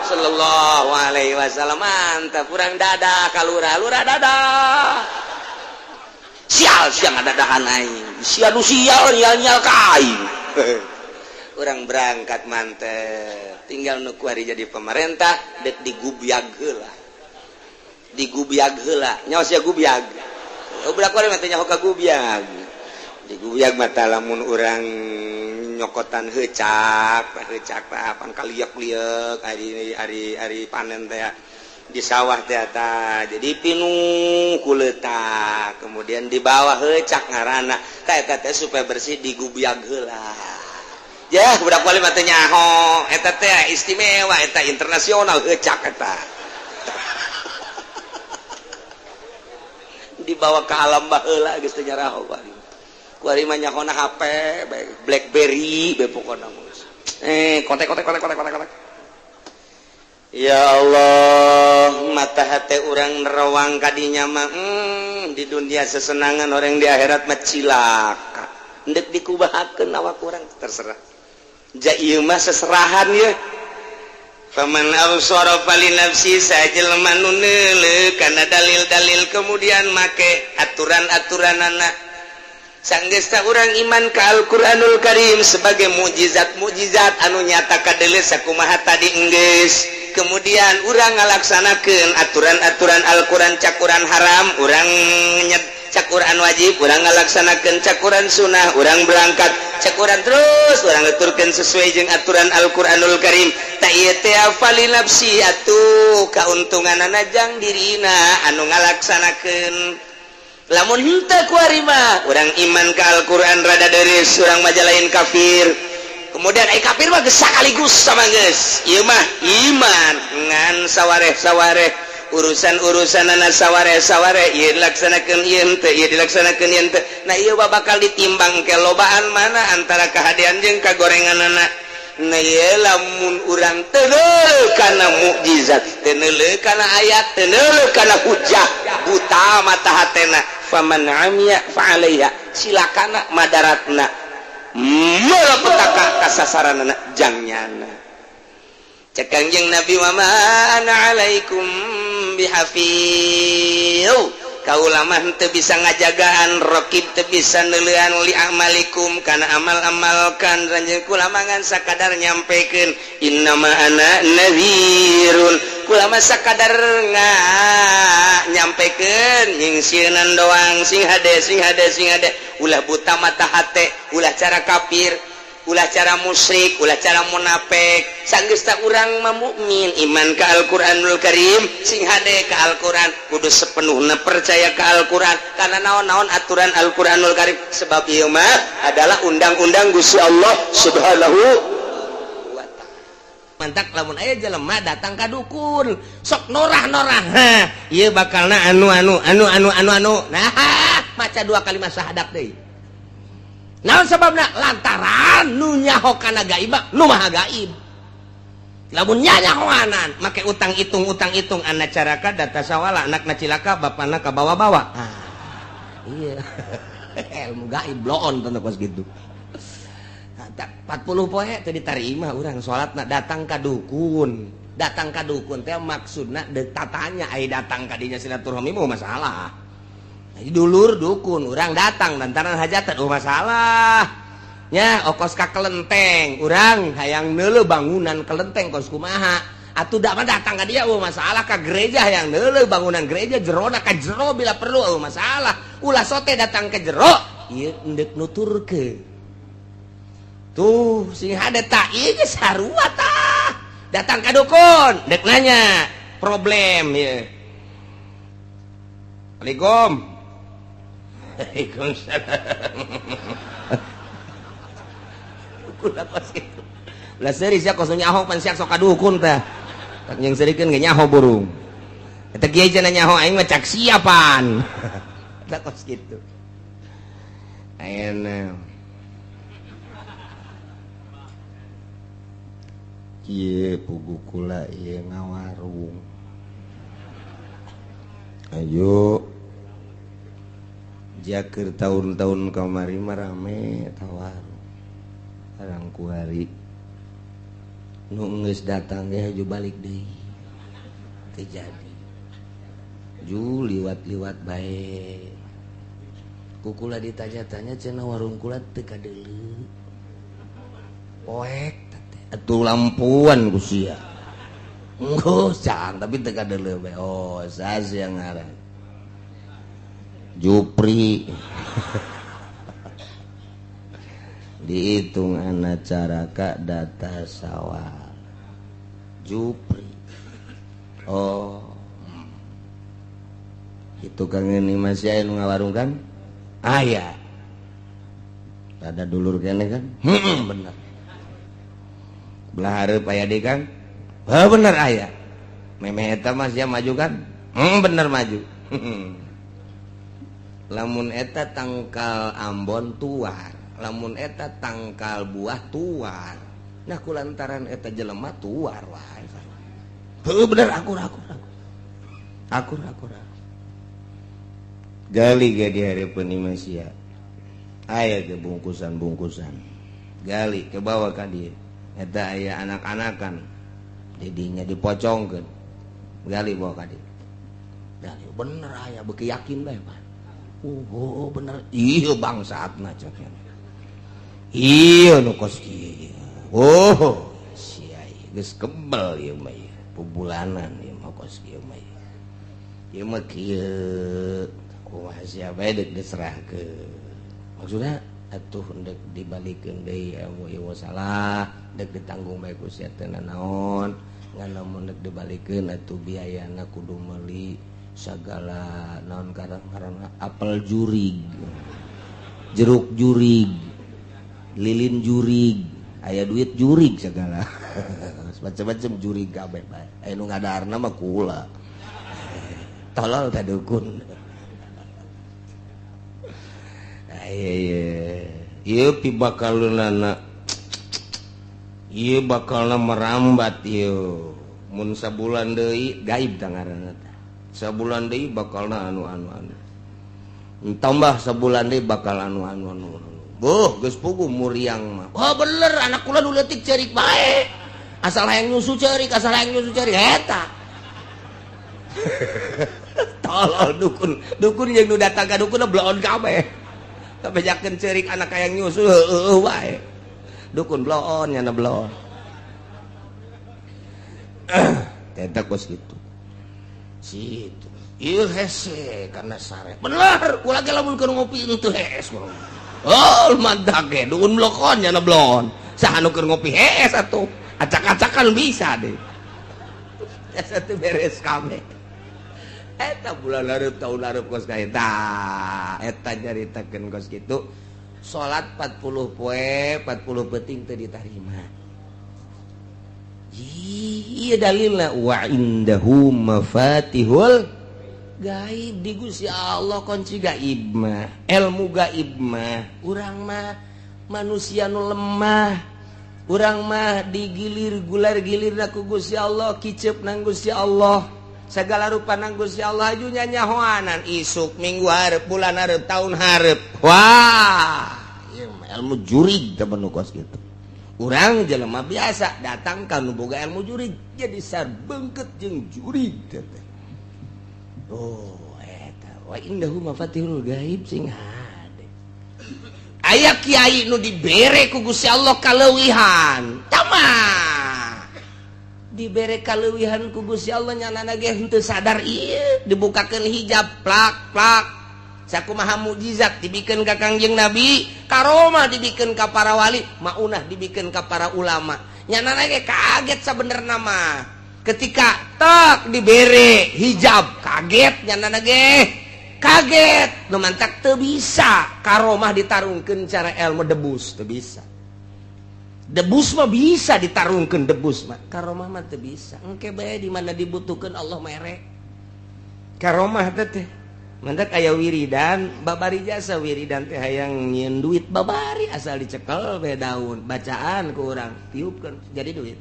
sallallahu alaihi wasallam. Mantap urang dadah ka lurah, lurah dadah. Sial siang dadahan aing. Sia nu sial nyal-nyal ka aing. Urang berangkat mantep. Tinggal nu kuari jadi pemerintah dek digubyag heula. Digubyag heula. Nyawa sia gubyag. Budak kuari mah teh nyaho ka gubyag. Digubyag mata lamun urang nyokotan heucak, heucak teh apan kaliek-liek ari panen teh di sawah teh eta. Jadi pinuh ku leutak, kemudian di bawah heucak ngaranna. Tah eta teh supaya bersih digubyag heula. Ya, budak wali mah teh nyaho, eta teh istimewa, eta internasional heucak eta. Dibawa ke alam baheula geus teu nyaraho bari. Kuari mah nyahona HP, BlackBerry, be pokona mah. Kontak. Ya Allah, mata hate urang nerawang kadinya mah di dunia sesenangan, orang di akhirat mah cilaka. Ndek dikubahakeun awak urang terserah. Ja ieu mah seserahan ye. Faman absara fali nafsi sajelma nu neuleuh kana dalil-dalil kemudian make aturan-aturanana. Sanggesta urang iman ka Al-Qur'anul Karim sebagai mukjizat-mukjizat anu nyata kadeuleu sakumaha tadi enggeus. Kemudian urang ngalaksanakeun aturan-aturan Al-Qur'an, cakuran haram urang nyet, cakuran wajib urang ngalaksanakeun, cakuran sunnah urang berangkat, cakuran terus urang ngeturkeun sesuai jeung aturan Al-Qur'anul Karim. Ta ieu teh fali nafsi atuh kauntunganana jang dirina anu ngalaksanakeun. Lamun henteu kuari mah urang iman ka Al-Qur'an rada deris, urang mah lain kafir. Kemudian ai kafir mah geus sakaligus sama geus. Ieu mah iman ngan sawareh-sawareh, urusan-urusanana sawareh-sawareh, ieu dilaksanakeun ieu henteu, ieu dilaksanakeun ieu henteu. Nah ieu bakal ditimbang ke lobaan mana antara kahadean jeung kagorenganana. Nah ieu lamun urang teu neuleuh kana mukjizat, teu neuleuh kana ayat, teu neuleuh kana hujah, buta mata hatena. Faman amiya fa'alaiha, silakana madaratna malapetaka kasasaranana jangnyana. Cek Kangjeng Nabi wa ma ana alaikum bihafiz. Kaula mah teu bisa ngajagaan, raqib teu bisa neuleuan li amalikum kana amal-amal kan ranjeun kula mah ngan sakadar nyampekeun innama ana nadhirun. Kula mah sakadar nyampekeun nyingsieunan doang, sing hade sing hade sing hade, ulah buta mata hate, ulah cara kafir, ulah cara musyrik, ulah cara munafik. Sanggeus ta urang mah mukmin iman ka Al-Qur'anul Karim, sing hade ka Al-Qur'an, kudu sepenuhna percaya ka Al-Qur'an karena naon-naon aturan Al-Qur'anul Karim, sebab ieu mah adalah undang-undang Gusti Allah Subhanahu wa taala. Mantak lamun aya jelema datang ka dukun, sok norah-norah, hah, ieu bakalna anu anu anu anu anu anu. Nah, maca dua kalimat syahadat deui. Naon sebabna? Lantaran nu nyaho kana gaib nu maha gaib. Lamun nyahoanan make utang hitung anak caraka data sawala anakna cilaka bapana kabawa-bawa. Ah, iya. Ilmu gaib bloon tanda kos gitu. Nah, 40 poe teu ditarima urang salatna datang ka dukun. Datang ka dukun teh maksudna deuk tatanya ai datang ka dinya silaturahmi mah masalah. Jadi dulur dukun urang datang lantaran hajatan oh masalah. Nya okos ka kelenteng urang hayang neuleuh bangunan kelenteng kos kumaha. Atuh da mah datang ka dia oh masalah ka gereja hayang neuleuh bangunan gereja jerona ka jero bila perlu oh masalah. Ulah sote datang ke jero ieu endek nuturkeun. Tuh sing hade ta ieu geus sarua tah. Datang ka dukun dek nanya problem ieu. Assalamualaikum. Waalaikumsalam. Dukun apa sih? Lah seuri sia kos nyaho pan sia sok ka dukun tah. Tak jeung seurikeun ge nyaho burung. Eta kieu cenah nyaho aing mah cak siapan. Eta kos kitu. Ayeuna kieu pugu kula ieu ngawarung. Ayo jakeur tahun-tahun kamari mah rame tawarung. Arang kuari nu geus datang ge haju balik deui. Teu jadi. Ju liwat-liwat bae. Ku kula ditanya-tanya cenah warung kula teu kadeuleu. Poek atuh lampuan ku sia. Enggeus cang tapi teu kadeuleu bae. Oh, sas yang ngaran. Jupri. Dihitung anak caraka data sawal. Jupri. Oh. Itu kang ini masih aya nu ngawarung kan? Aya. Ada dulur kene kan? Heeh, bener. Belah hareup aya deui kan? Heuh bener aya. Memeh eta mah sia maju kan? Heeh bener maju. Lamun eta tangkal ambon tuar, lamun eta tangkal buah tuar. Nah kulantaran eta jelema tuar wae. Heuh bener akur akur akur. Akur akur akur. Gali ge di hareupeun imah sia. Aya ge bungkusan-bungkusan. Gali ke bawah ka dieu. Eta aya anak-anakan didinya dipocongkeun. Gali bawa ka dieu. Gali bener aya beuki yakin bae Pak. Oh bener ieu bangsatna cek. Ieu nu kos kieu. Oh sia geus kebel ieu mah ieu. Pubulanan ieu mah kos kieu mah ieu. Ieu mah kieu kumaha sia bae deuk diserahkeun. Maksudna atuh ndek dibalikeun deui ilmu ieu salah dek ditanggung bae ku sia teh nanaon ngan lamun dek dibalikeun atuh biayana kudu meuli sagala naon karang-karang apel jurig, jeruk jurig, lilin jurig, aya duit jurig segala. Macam-macam jurig kabeh bae. Aya nu ngadaharna mah kula. Tolol teh dukun. Ieu pibakaleunana ieu bakalna merambat ieu. Mun sabulan deui gaib tah ngaranna teh. Sabulan deui bakalna anu anu anu. Tambah sabulan deui bakal anu anu anu. Boh geus puguh muriang mah. Wah bener anak kula nu leutik ceurik bae. Asal hayang nyusu ceurik, asal hayang nyusu ceurik eta. Tolol dukun, dukun jeung nu datang ka dukun bloon kabeh. Kabejakeun ceurik anak hayang nyusu heueuh wae. Dukun bloon nyana bloon. Eta kos kitu. Situ. Ieu hese karena sare. Bener, kula ge lamun keur ngopi henteu hees. Oh, mantak ge dukun blokon nyana bloon. Saha nu keur ngopi hees atuh. Acak-acakan bisa deh. Eta teh beres kabeh. Eta bulan hareup tahun hareup kos ka eta. Eta nyaritakeun kos kitu. Salat 40 poe, 40 peuting teu ditarima. Iya dalilna wa indahu mafatihul gaib di Gusti Allah kunci gaib mah, ilmu gaib mah. Urang mah manusia nu lemah. Urang mah digilir gular gilirna ku Gusti Allah, kicep nang Gusti Allah. Segala rupa nang Gusti Allah aju nyanyahoanan isuk minggu hareup bulan hareup tahun hareup. Wah, ieu mah ilmu jurig teh nu kos kitu. Urang jelema biasa datang ka nu boga ilmu jurig jadi sarbengket jeung jurig teh. Oh eta wa indahu mafatihul gaib sing hade. Aya kiai nu dibere ku Gusti Allah kaleuwihan. Tamah. Dibere kaleuwihan ku Gusti Allah nyanana ge henteu sadar ieu dibukakeun hijab plak plak. Sakumaha mukjizat dibikeun ka Kangjeng Nabi, karomah dibikeun ka para wali, maunah dibikeun ka para ulama. Nyanana ge kaget sabenerna mah. Ketika tak dibere hijab kaget nyanana ge. Kaget, nu mantak teu bisa karomah ditarungkeun cara ilmu debus, teu bisa. Debus mah bisa ditarungkeun debus mah, karomah mah teu bisa. Engke bae di mana dibutuhkeun Allah mere. Karomah teh mantak aya wiridan, babari jasa wiridan teh hayang nyieun duit babari asal dicekel bae daun, bacaan ku urang tiupkeun jadi duit.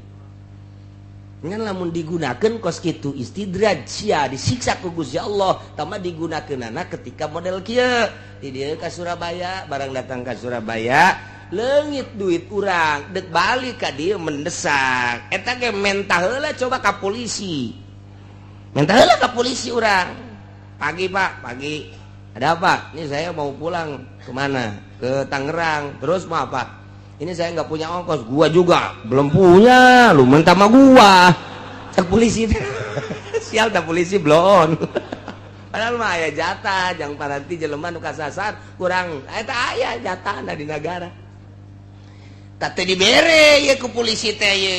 Ngan lamun digunakeun kos kitu istidraj sia disiksa ku Gusti Allah, tambah digunakeunana ketika model kieu. Di dieu ka Surabaya, barang datang ka Surabaya, leungit duit urang, dek balik ka dieu mendesak. Eta ge mentah heula coba ka polisi. Mentah heula ka polisi urang. Pagi Pak, pagi. Ada apa? Ini saya mau pulang kemana? Ke Tangerang. Terus mau apa? Ini saya nggak punya ongkos. Gua juga belum punya. Lu mentah sama gua. Cek polisi. Sial tak polisi belum. Padahal mah aya jatah, jang paranti jelema nu kasasar kurang. Eta aya jatahna di negara. Tah teu dibere ye ku polisi teh ye.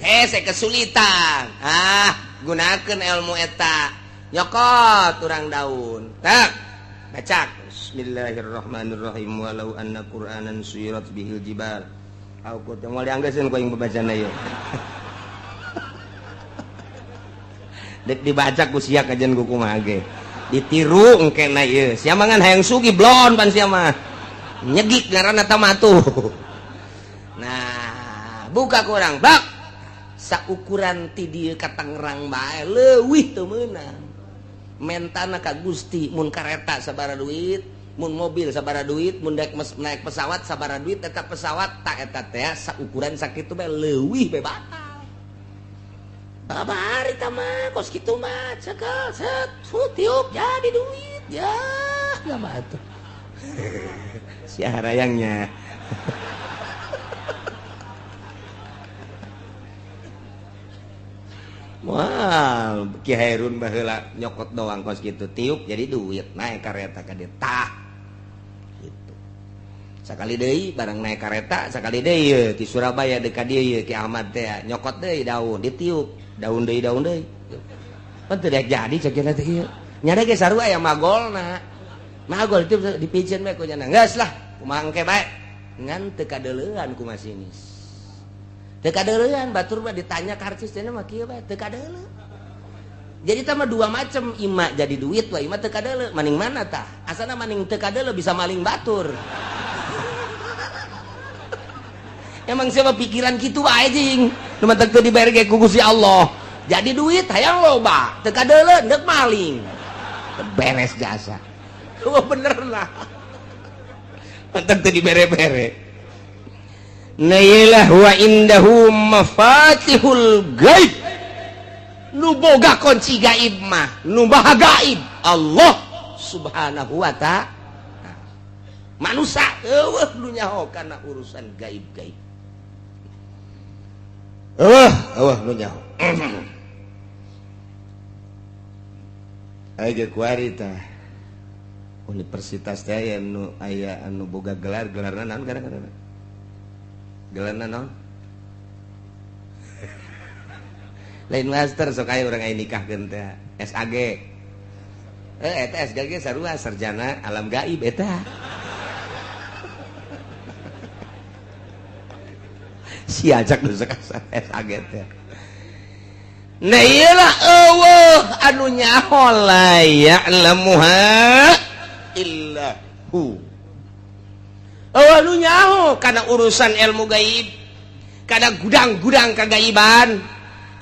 Hese kesulitan. Ah, gunakeun ilmu eta. Nyokot urang daun. Tak. Bacak. Bismillahirrahmanirrahim. Walau anna Qur'anan suyirat bihil jibal. Au qut moal dianggeuskeun ku aing babacana ieu. Dek dibaca ku sia kajian ku kumaha ge. Ditiru engkena ieu. Sia mah ngan hayang sugih blon pan sia mah. Nyegik ngaranna tah mah tuh. Nah, buka ku urang. Bak. Saukuran ti dieu ka Tangerang bae leuwih teu meunang. Mentana ka Gusti mun kareta sabara duit, mun mobil sabara duit, mun daek naik pesawat sabara duit, eta pesawat tak eta teh saukuran sakitu bae leuwih bae batal. Babari tah mah kos kitu mah cekel set tiup jadi duit ya mah atuh. Si harayangnya. Wah, Ki Hairun baheula nyokot doang kos gitu, tiup jadi duit, naik kareta ka dieu tah. Gitu. Sakali deui barang naik kareta, sakali deui ye ti Surabaya deuk ka dieu ye Ki Ahmad teh nyokot deui daun ditiup, daun deui daun deui. Pan teu daek jadi cek cenah teh ieu. Nya ge sarua aya magolna. Magol itu dipiceun bae ku nya. Geus lah, kumaha engke bae. Ngan teu kadeuleuan ku masinis. Teu kadeuleuan batur mah ditanya karcis teh mah kieu bae teu kadeuleu. Jadi tah mah dua macam, ima jadi duit wa ima teu kadeuleu. Maning mana tah? Asana maning teu kadeuleu bisa maling batur. Emang siapa pikiran kitu wae jing. Nu matak teu dibere ge ku Gusti Allah. Jadi duit hayang loba, teu kadeuleu deuk maling. Beres jasa. Wah bener lah. Matak teu dibere-bere. Nailah wa indahu mafatihul gaib. Nu boga kunci gaib mah, nu maha gaib Allah Subhanahu wa ta'ala. Manusia eueuh nu nyaho kana urusan gaib-gaib. Eueuh, eueuh nu nyaho. Aya kuari tah. Universitas teh aya nu aya anu boga gelar, gelarna naon kadang-kadang? Gelarna naon? Lain master sok aya urang aya nikahkeun teh SAG. Eta SAG sarua sarjana alam gaib eta. Si ajak nu sok SAG teh. Nah ieu lah eueuh anu nyaho la ya'lamuha illa hu. Eueuh nu nyaho kana urusan ilmu gaib, kana gudang-gudang kagaiban.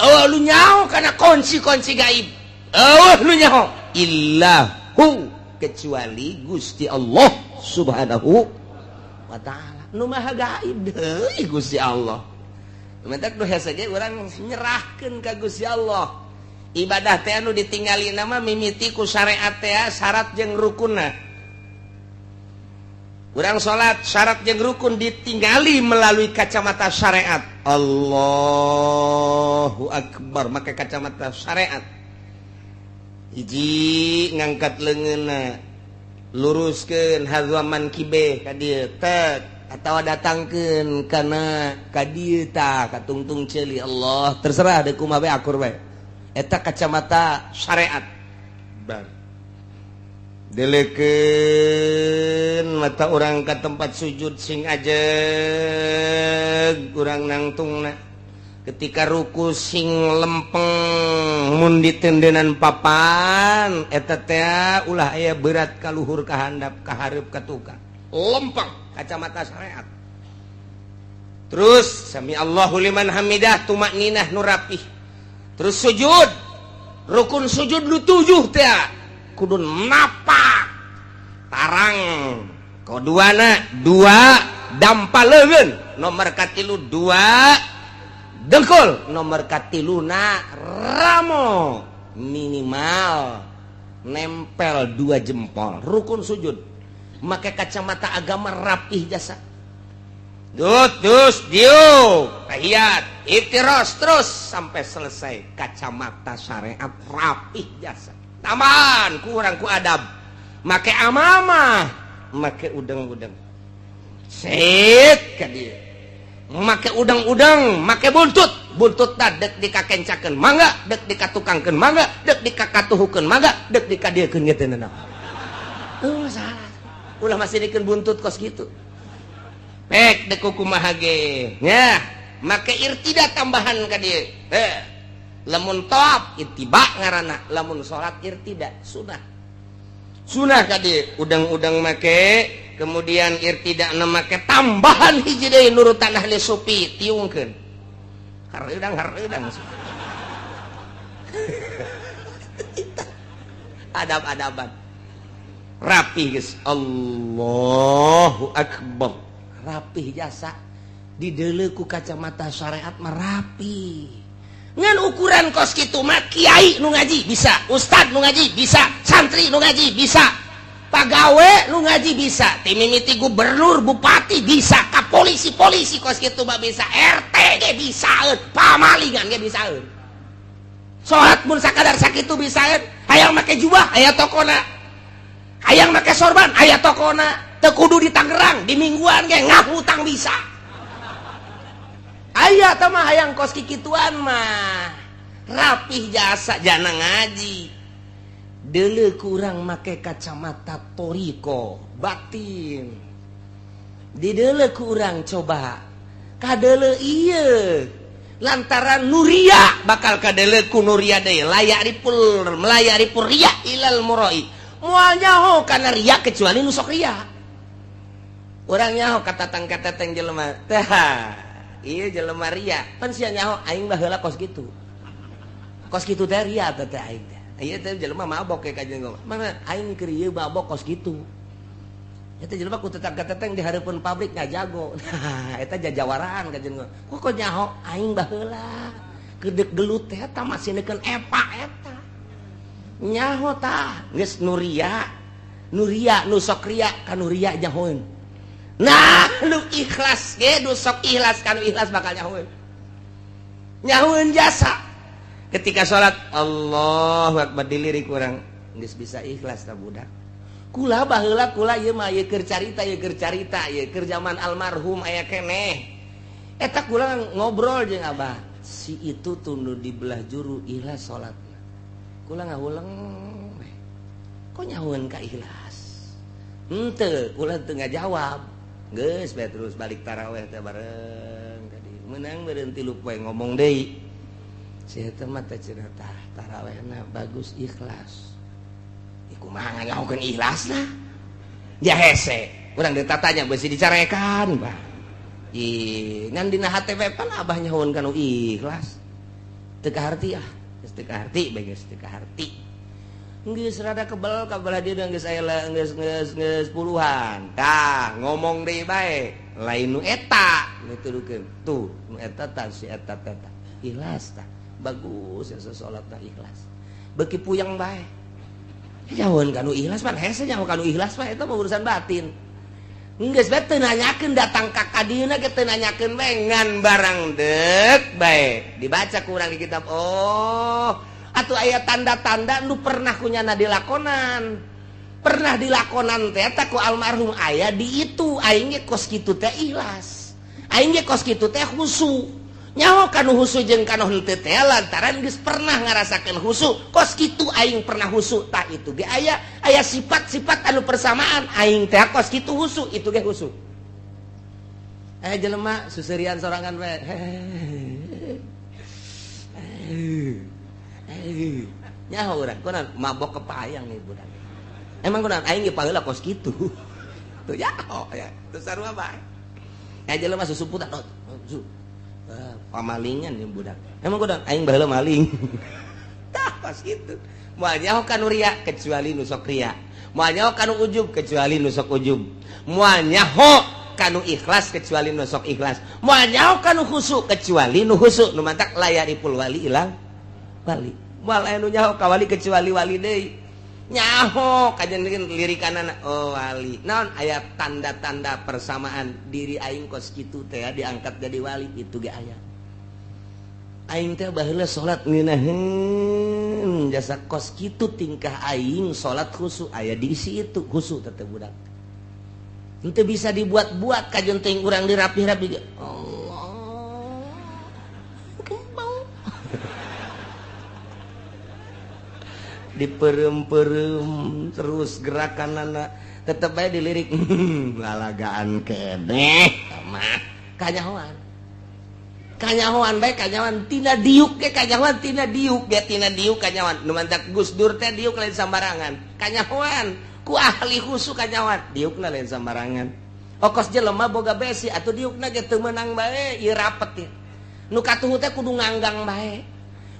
Eueuh nu nyaho kana kunci-kunci gaib. Eueuh nu nyaho illa hu, kecuali Gusti Allah Subhanahu wa ta'ala. Nu maha gaib deui Gusti Allah. Mentak nu hese ge urang nyerahkeun ka Gusti Allah. Ibadah teh anu ditinggali nama mimiti ku syariat teh syarat jeung rukunna. Urang salat syarat jeung rukun ditinggali melalui kacamata syariat. Allahu akbar make kacamata syariat. Hiji ngangkat leungeunna, luruskeun hazaman kibe ka dieu tek atawa datangkeun kana ka dieu tah ka tungtung ceuli Allah terserah deuk kumaha bae akur bae. Eta kacamata syariat. Bar delekeun mata urang ka tempat sujud sing ajeg urang nangtungna. Ketika ruku sing lempeng mun ditendenan papan eta teh ulah aya berat ka luhur ka handap ka hareup ka tukang lempeng kacamata syariat. Terus sami Allahu liman hamidah tumakninah nu rapih. Terus sujud rukun sujud nu 7 teh kudu napak tarang koduana 2 dampa leungeun nomor katilu 2 dengkul nomor katiluna ramo minimal nempel 2 jempol rukun sujud make kacamata agama rapih jasa dut dus diu tahiyat iftiros terus sampai selesai kacamata syariat rapih jasa tambahan kurang ku adab make amamah make udang-udang set ka dieu make udang-udang make buntut buntut ta dek dikakencakeun mangga dek dikatukangkeun mangga dek dikakatuhukeun mangga dek dikadiekeun ge teu nanaon. Salah ulah masih dikeun buntut kos kitu pek dek kumaha ge nya make irtida tambahan ka dieu lamun tawaf ittiba ngaranna lamun salat irtida sunah sunah ka dieu udang-udang make kemudian irtida make tambahan hiji deui nurutan ahli sufi tiungkeun hareudang hareudang adab-adaban rapih geus Allahu akbar rapih jasa dideuleu ku kacamata syariat mah rapi ngan ukuran kos kitu mah kiai nu ngaji bisa ustad nu ngaji bisa santri nu ngaji bisa pagawe nu ngaji bisa timimiti gubernur bupati bisa ka polisi-polisi kos kitu mah bisa RT ge bisaeun pamalingan ge bisaeun salat mun sakadar sakitu bisaeun hayang make jubah aya tokona hayang make sorban aya tokona teu kudu di Tangerang di mingguan ge ngahutang bisa aya teh mah hayang kos kikituan mah rapih jasa jana ngaji deuleu kurang make kacamata toriko batin dideuleu kurang coba kadeuleu ieu lantaran nuria bakal kadeuleu ku nuria deui layak ripul melayak ripul ria ilal muroi moal nyaho kana ria kecuali nu sok ria urang nyaho katatang-katatang jelema teh ieu jelema ria pan sia nyaho aing baheula kos kitu teh ria teh aing teh ieu teh jelema mabok ka jeung mana aing keur ieu mabok kos kitu eta jelema ku tetang-teteng di hareupeun pabrik ngajago nah eta jajawaraan ka jeung kok nyaho aing baheula kedek gelut teh eta masih neukeun epa eta nyaho tah geus nuria nuria nu sok ria ka nuria nyahoeun nah nu ikhlas ge nu sok ikhlas ka nu ikhlas bakal nyahoeun nyahoeun jasa ketika salat Allahu akbar dilirik urang geus bisa ikhlas ta budak kula baheula kula ieu mah ieu keur carita ieu keur zaman almarhum aya keneh eta kula ngobrol jeung abah si itu tunduh di belah juru ikhlas salatna kula ngahuleng kok nyahoeun ka ikhlas henteu kula teu ngajawab geus bae terus balik taraweh teh bareng tadi meunang beureun 3 poe ngomong deui si eta mah teh cenah tah tarawehna bagus ikhlas kumaha nganyahokeun ikhlasna dia hese urang ditatanya beusi dicarekan bah ih ngan dina hate we pan abah nyahoeun kana ikhlas teu kaharti ah geus teu kaharti bae geus teu kaharti Geus rada kebel ka belah dieu geus aya geus geus geus puluhan. Tah ngomong deui bae, lain nu eta nutudukeun. Tuh nu eta tah si eta teh ikhlas tah. Bagus ya salatna ikhlas. Beuki puyeng bae. Jauhan kanu ikhlas pan hese nyaho kanu ikhlas mah eta mah urusan batin. Geus bae teu nanyakeun datang ka kadieuna ge teu nanyakeun bae ngan barang deuk bae. Dibaca ku urang di kitab. Oh, atuh aya tanda-tanda nu pernah kunyana dilakonan. Pernah dilakonan teh eta ku almarhum aya di itu aing ge kos kitu teh ikhlas. Aing ge kos kitu teh khusu. Nyaho kanu khusu jeung kanu henteu teh lantaran geus pernah ngarasakeun khusu. Kos kitu aing pernah khusu tah itu ge aya aya sifat-sifat anu persamaan aing teh kos kitu khusu itu ge khusu. Jelema suserian sorangan we. Nyaho urang kunaon mabok kepayang nih budak. Emang kunaon aing ge paheula kos kitu. Tuh nyaho ya. Tuh sarua bae. Jelema susumputan oh, pamalingan yang budak. Emang kunaon aing baheula maling. Tah pas kitu. Moal nyaho kanu ria kecuali nu sok ria. Moal nyaho kanu ujub kecuali nu sok ujub. Moal nyaho kanu ikhlas kecuali nu sok ikhlas. Moal nyaho kanu khusu kecuali nu khusu. Nu mantak layaripul wali ilang wali. Moal aya nu nyaho ka wali kecuali wali deui. Nyaho kajen lirikanana oh wali. Naon aya tanda-tanda persamaan diri aing kos kitu teh diangkat jadi wali itu ge aya. Aing teh baheula salat ngeunaheun jasa kos kitu tingkah aing salat khusu aya diisi itu khusu teh budak. Henteu bisa dibuat-buat kajen teh urang dirapih-rapi ge. Allah. Diperem-perem terus gerakan anak tetep aja dilirik lalagaan keneh mah kanyahoan kanyahoan bae kanyahoan tina diuk ge kanyahoan tina diuk ge tina diuk kanyahoan nu mantak Gus Dur teh diuk lain sambarangan kanyahoan ku ahli khusu kanyahoan diukna lain sambarangan okos jelema boga besi atuh diukna ge teu meunang bae ieu rapet ieu nu katuhu teh kudu nganggang bae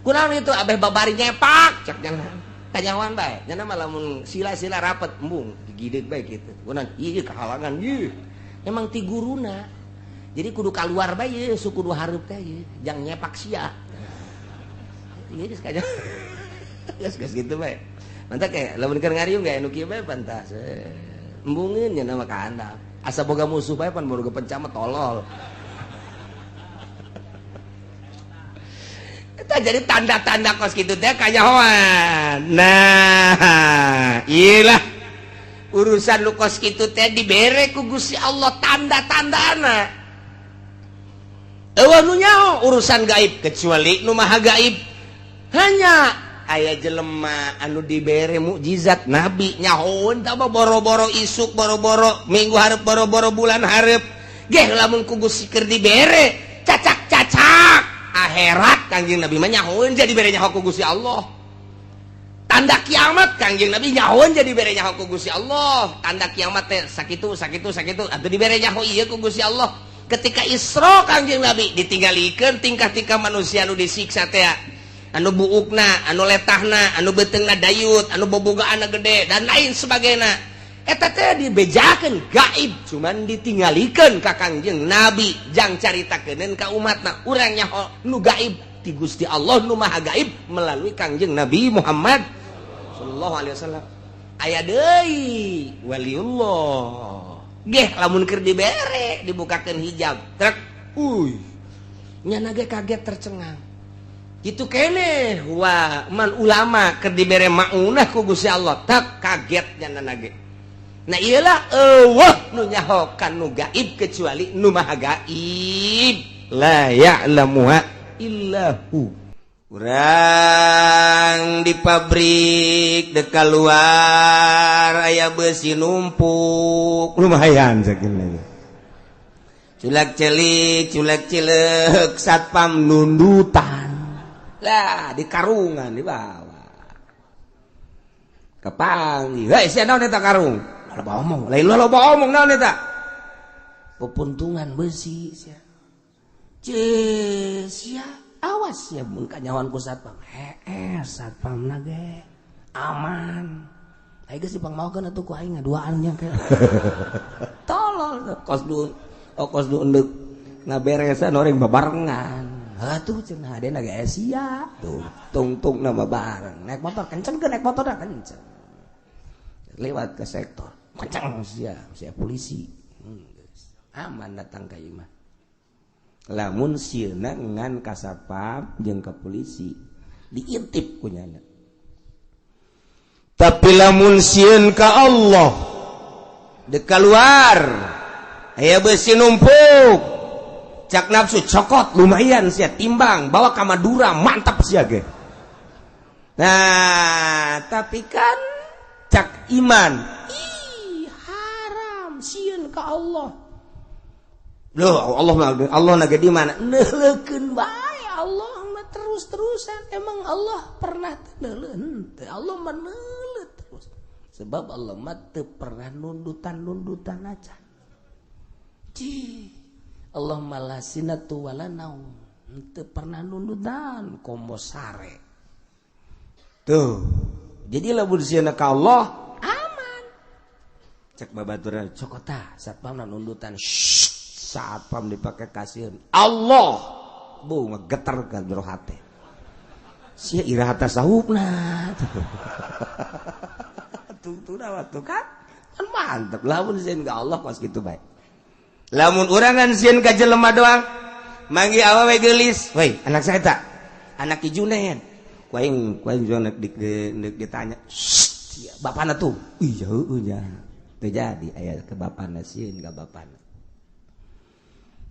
kunaon itu abeh babari nyepak cek jangan kanyahoan bae nya mah lamun sila-sila rapet embung digideut bae kitu kunaon ieu kahalangan ieu emang ti guruna jadi kudu kaluar bae ieu suku kudu hareup teh ieu jang nyepak sia ieu geus kanyahoan geus geus kitu bae mantap kayak lamun keur ngariung ge anu kieu bae pantas embungeun nya mah ka handap asa boga musuh bae pan boga pencama tolol. Eta jadi tanda-tanda kos kitu teh kanyahoan. Nah, iyalah urusan lu kos kitu teh dibere ku Gusti Allah tanda-tandana. Eueuh nu nyaho urusan gaib kecuali nu maha gaib. Hanya aya jelema anu dibere mukjizat nabi nyahoeun tah boro-boro isuk boro-boro minggu hareup boro-boro bulan hareup. Geh lamun ku Gusti keur dibere cacak-cacak akhirat Kangjeng Nabi mah nyahoeun jadi bere nyaho ku Gusti Allah. Tanda kiamat Kangjeng Nabi nyahoeun jadi bere nyaho ku Gusti Allah. Tanda kiamat teh sakitu sakitu sakitu atuh dibere nyaho ieu ku Gusti Allah. Ketika Isra Kangjeng Nabi ditinggalikeun tingkah-tingkah manusia anu disiksa teh anu buukna, anu letahna, anu beuteungna dayut, anu bobogaanna gede dan lain sebagainya. Eta teh dibejakeun gaib cuman ditinggalikeun ka Kangjeng Nabi jang caritakeun ka umatna urang nyaho nu gaib ti Gusti Allah nu maha gaib melalui Kangjeng Nabi Muhammad sallallahu alaihi wasallam. Aya deui waliullah geh lamun keur dibere dibukakeun hijab trek uy nyana ge kaget tercengang kitu keneh wa man ulama keur dibere maunah ku Gusti Allah tak kaget nyana ge. Nah iyalah eueuh nu nyaho kanu gaib kecuali nu maha gaib la ya'lamuha illahu. Urang di pabrik dek keluar aya besi numpuk lumayan sakieu. Culak celik culak cileuk satpam nundutan lah di karungan dibawa kepanggih hei sia naon eta karung loba omong lain loba omong naon eta pepuntungan besi sia sia awas sia mun kanyahoan ku satpam heeh satpamna ge Aman. Aing geus dipangmaokeun atuh ku aing ngaduaan nya kayak. Tolol kos du oh kos du endek ngaberesan orang babarengan. Atuh cenah hadena ge sia tuh tungtung nama bareng. Naik motor kenceng ke naik motor dah kenceng. Lewat ke sektor. Kenceng sia, sia polisi. Aman datang ka imah. Lamun sieuna ngan ka satpam jeung ka polisi diintip ku nyana. Tapi lamun sieun ka Allah dek keluar aya besi numpuk cak nafsu cokot lumayan sia timbang bawa ka Madura mantap sia ge. Nah tapi kan cak iman ih haram sieun ka Allah. Loh Allah Allah naga di mana neuleukeun bae Allah mah terus-terusan. Emang Allah pernah teu henteu Allah mah neuleuh terus. Sebab Allah mah teu pernah nundutan-nundutan aja. Cih, Allah mah la sinatu wala naum. Teu pernah nundutan komo sare. Tuh. Jadi lamun sieuna ka Allah aman. Cek babaturan cokota satpamna nundutan. Satpam dipakai kasihan Allah bu ngegeter ka jero hate sia iraha tasawufna tungtuna waktu kan kan mantep lamun sieun ka Allah kos kitu bae lamun urangan sieun ka jelema doang manggi awewe geulis woi anak saya tak anak Ki Junen ku aing nek ditanya sia bapana tuh ih heueuh nya teu jadi aya ke bapana sieun ka bapana.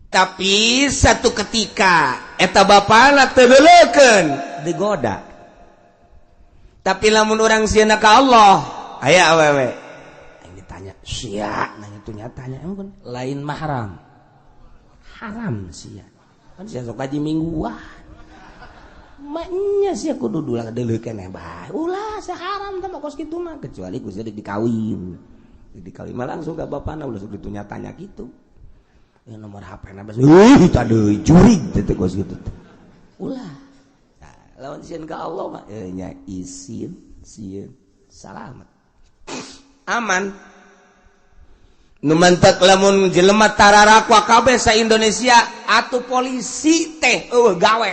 Tapi satu ketika eta bapana teu neuleukeun digoda. Tapi lamun urang sieuna ka Allah, aya awewe. Aing ditanya, sia nanya tuh nyatanya emang lain mahram. Haram sia. Kan sia sok kaji mingguan. Maknya sia kudu dulang deuleukeun bae. Ulah sia haram teh mah kos kitu mah kecuali ku sia dikawin. Dikawin mah langsung ka bapana ulah sok ditunya tanya kitu. Ya nomor HP na bas tadi jurig teh kos kitu. Ulah. Nah, lawan sieun ka Allah mah nya isin sieun salamet. Aman. Nu mantak lamun jelema tararakwa kabeh sa Indonesia atuh polisi teh eueuh gawe.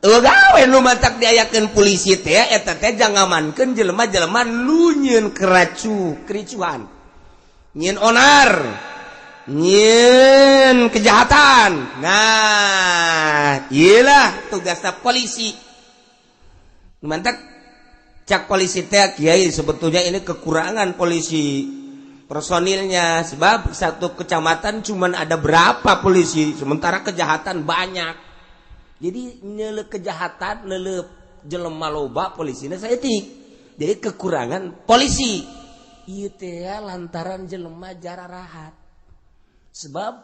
Eueuh gawe nu mantak diayakeun polisi teh eta teh jangamankeun jelema-jelema nu nyieun kericuhan. Nyieun onar. Nyieun kejahatan. Nah, iyalah tugasnya polisi. Mantak cak polisi teh kiai sebetulnya ini kekurangan polisi personilnya sebab satu kecamatan cuman ada berapa polisi sementara kejahatan banyak. Jadi nyeule kejahatan neuleuh jelema loba polisina saeutik. Jadi kekurangan polisi. Ieu teh lantaran jelema jararahat. Sebab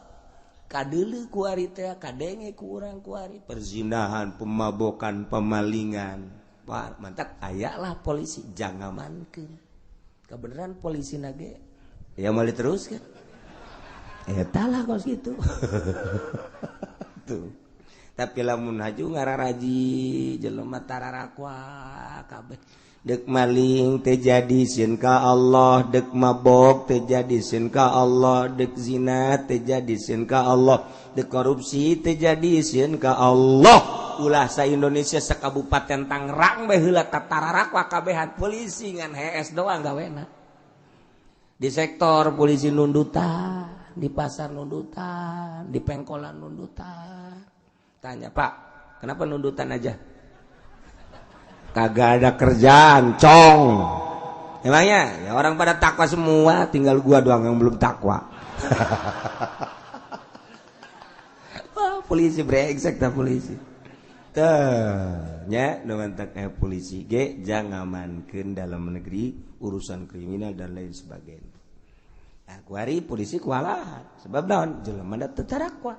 kadeuleu ku ari teh kadenge ku urang ku ari perzinahan, pemabokan, pemalingan. Wah, mantak ayalah polisi jangamankeun. Kebenaran polisi nage ya mau diteruskan. Eta lah kos kitu. Tuh. Tapi lamun haju ngararaji jelema tararakwa kabeh. Dek maling teu jadi sieun ka Allah, dek mabok teu jadi sieun ka Allah, dek zina teu jadi sieun ka Allah, dek korupsi teu jadi sieun ka Allah. Ulah sa Indonesia sakabupaten Tangerang bae heula tatararakwa kabehan polisi ngan hees doang gawena. Di sektor polisi nundutan, di pasar nundutan, di pengkolan nundutan. Tanya, "Pak, kenapa nundutan aja?" Kagak ada kerjaan, cong. Emangnya ya orang pada takwa semua, tinggal gua doang yang belum takwa. Wah, polisi brengsek dah polisi. Teh, nya nu mantak polisi ge jangamankeun dalam negeri urusan kriminal dan lain sebagainya. Nah, kuari polisi kewalahan sebab naon jelema da teu tarakwa.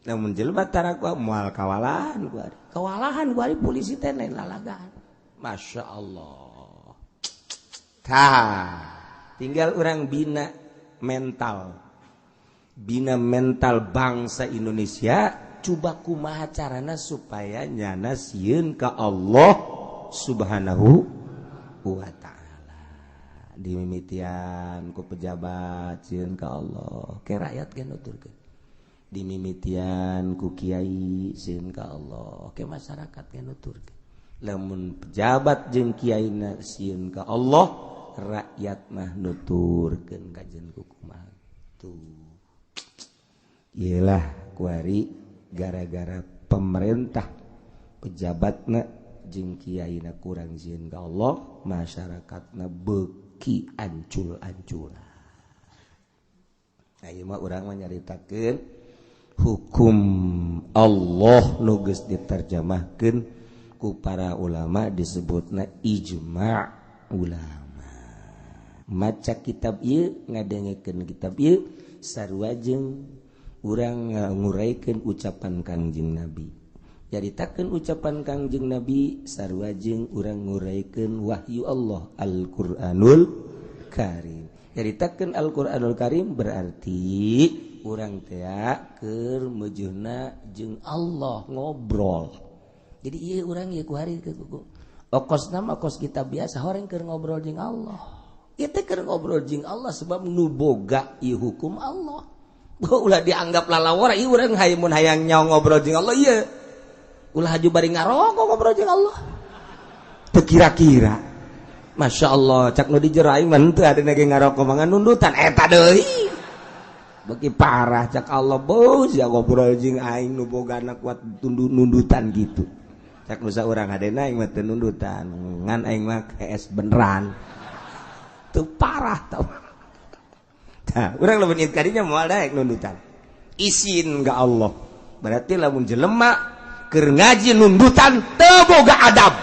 Namun jelema tarakwa moal kawalahan kuari. Kewalahan kuari polisi teh lain lalagaan. Masya Allah. Tah, tinggal orang bina mental. Bina mental bangsa Indonesia coba kumaha carana supaya nyana sieun ka Allah Subhanahu wa ta'ala. Dimimitian ku pejabat sieun ka Allah, ke rakyat ge nuturkeun. Dimimitian ku kiai sieun ka Allah, ke masyarakat ge nuturkeun. Lamun pejabat jeung kiaina sieun ka Allah, rakyat mah nuturkeun kajen ku kumaha. Tuh. Iyalah kuari gara-gara pemerintah pejabatna jeung kiaina kurang sieun ka Allah, masyarakatna beuki ancul-anculan. Nah, ieu mah urang mah nyaritakeun hukum Allah nu geus diterjemahkeun ku para ulama disebutna ijma' ulama. Maca kitab ieu, ngadengekeun kitab ieu sarua jeung urang nguraikan ucapan Kangjeng Nabi. Nyaritakeun ucapan Kangjeng Nabi sarua jeung urang nguraikan wahyu Allah Al-Qur'anul Karim. Nyaritakeun Al-Qur'anul Karim berarti urang teh keur meujeuhna jeung Allah ngobrol. Jadi ieu urang ieu ku hari ku okosna mah kos kitab biasa horeng keur ngobrol jeung Allah. Ieu teh keur ngobrol jeung Allah sebab nu boga ieu hukum Allah. Ulah dianggap lalawara ieu urang hayang mun hayang nyaho ngobrol jeung Allah ieu. Ulah haju bari ngarokok ngobrol jeung Allah. Teu kira-kira. Masya Allah, cak nu di jero aing mah henteu adena ge ngarokok mah nundutan eta deui. Beuki parah cak Allah bos ya ngobrol jeung aing nu bogana kuat nundutan gitu. Cak nu saurang adena aing mah teu nundutan, ngan aing mah kees beneran. Teu parah tau. Nah, urang lamun ieu kadinya moal daek nundutan. Isin ka Allah. Berarti lamun jelema keur ngaji nundutan teu boga adab.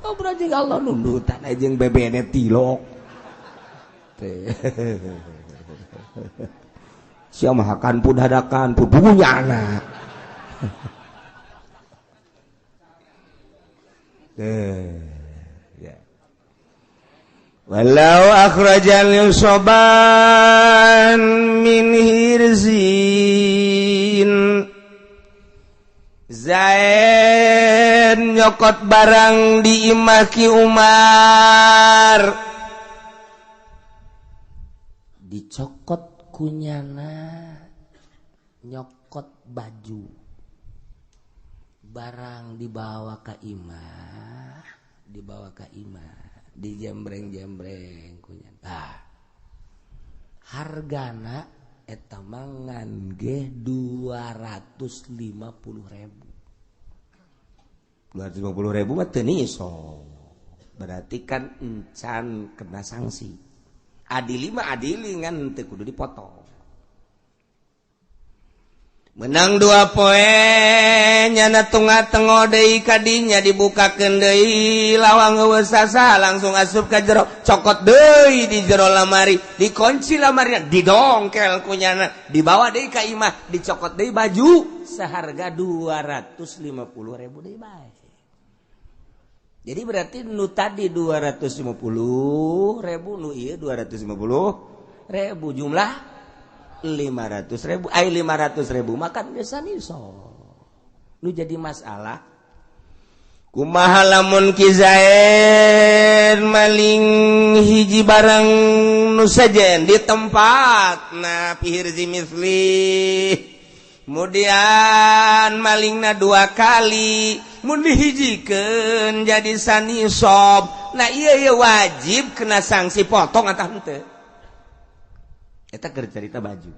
Ngobrol jeung Allah nundutan jeung bebene tilok. Teh. Sia mah hakan pun hadakan pun bunyana. Ya. Walau akhrajal yusoban min hirzin. Zain nyokot barang di imah Ki Umar. Dicokot kunyana nyokot baju. Barang dibawa ke imah, dibawa ke imah, dijembreng-jembreng kunyana. Ah. Hargana eta mah ngan ge 250.000. 250.000 mah teu niso. Berarti kan encan kena sanksi. Adili mah adili ngan teu kudu dipotong. Menang 2 poe nyana tunga tengo deui kadinya dibukakeun deui lawang eueuh sasa langsung asup ka jero cokot deui di jero lamari dikunci lamarina didongkel ku nyana dibawa deui ka imah dicokot deui baju seharga 250.000 deui bae. Jadi berarti nu tadi 250.000 nu ieu 250.000 jumlah 500.000, ay 500.000 makan biasa niso. Nu jadi masalah. Kumaha lamun Ki Zain maling hiji barang nu sejen di tempat na pihirzi misli. Kemudian malingna 2 kali mun dihijikeun jadi sanisob. Nah ieu ieu wajib kena sanksi potong atah henteu. Eta keur carita baju.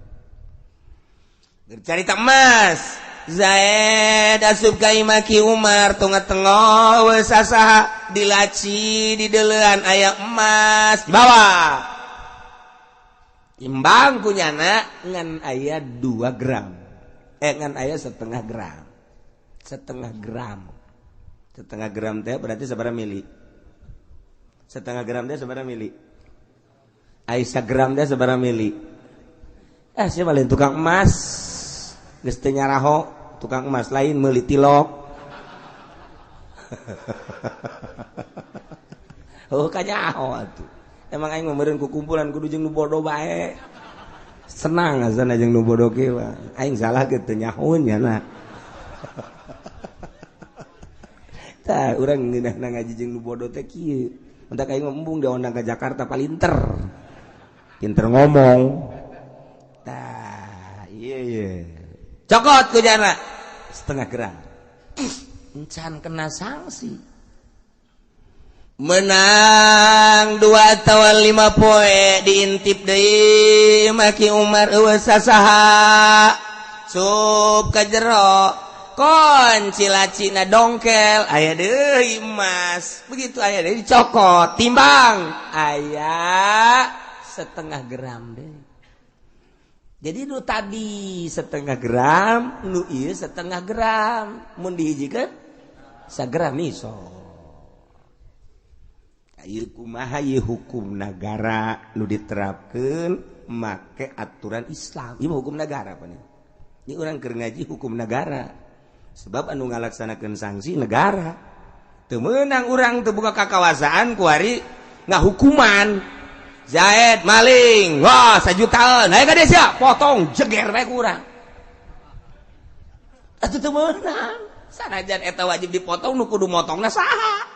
Keur carita emas. Zaid asup ka imah Ki Umar tengah-tengah we sasaha di laci di deulean aya emas dibawa. Imbang kunyana ngan aya 2 gram. Ngan aya setengah gram. Setengah gram. Setengah gram teh berarti sabaraha mili? Setengah gram teh sabaraha mili? Aisyah gram teh sabaraha mili? Siapa lain tukang emas. Geus teu nyaraho tukang emas lain meuli tilok. Oh kanyaho atuh. Emang aing mah meureun ku kumpulan kudu jeung nu bodoh bae. Senang azan jeung nu bodoh ge aing salah ge teu nyahoeun nya na. Tah urang ngeunahna ngaji jeung nu bodoh teh kieu. Mentak aing embung diundang ke Jakarta palinter. Pinter ngomong. Tah, iya iya. Cokot ku jana setengah gram. Encan kena sanksi. Menang 2 atau 5 poe diintip deui maki Umar eueuh sasaha. Sup ka jero kunci lacina dongkel aya deui emas. Begitu aya deui dicokot timbang aya setengah gram deui. Jadi nu tadi setengah gram, nu ieu setengah gram, mun dihijikeun sagram iso. Ieu kumaha ieu hukum nagara nu diterapkeun make aturan Islam. Ieu hukum nagara apa nih? Ini urang keur ngaji hukum nagara. Sebab anu ngalaksanakeun sanksi negara. Teu meunang urang teu boga kakawasaan kuari ngahukuman. Zaid maling, wah 1 jutaan, ayo ka desa, potong jeger bae ku urang. Atuh teu meunang. Sanajan eta wajib dipotong nu kudu motongna saha?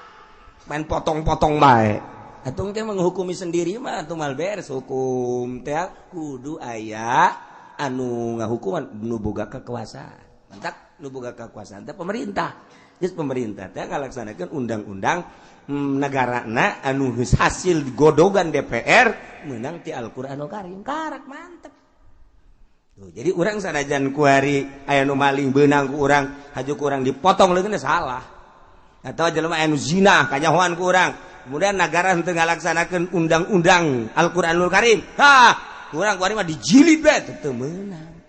Main potong-potong bae. Atuh teh menghukumi sendiri mah atuh mal beres hukum teh kudu aya anu ngahukuman nu boga kekuasaan. Mantak nu boga kekuasaan teh pemerintah. Geus pemerintah teh ngalaksanakeun undang-undang negarana anu geus hasil godogan DPR menang ti Al-Qur'anul Karim. Karak mantep. Tuh, jadi urang sanajan kuari aya nu maling beunang ku urang, haju ku urang dipotong leungeun salah. Atau jelema anu zina kanyahoan ku urang. Kemudian negara henteu ngalaksanakeun undang-undang Al-Qur'anul Karim. Ha, urang kuari mah dijilid bae teu meunang.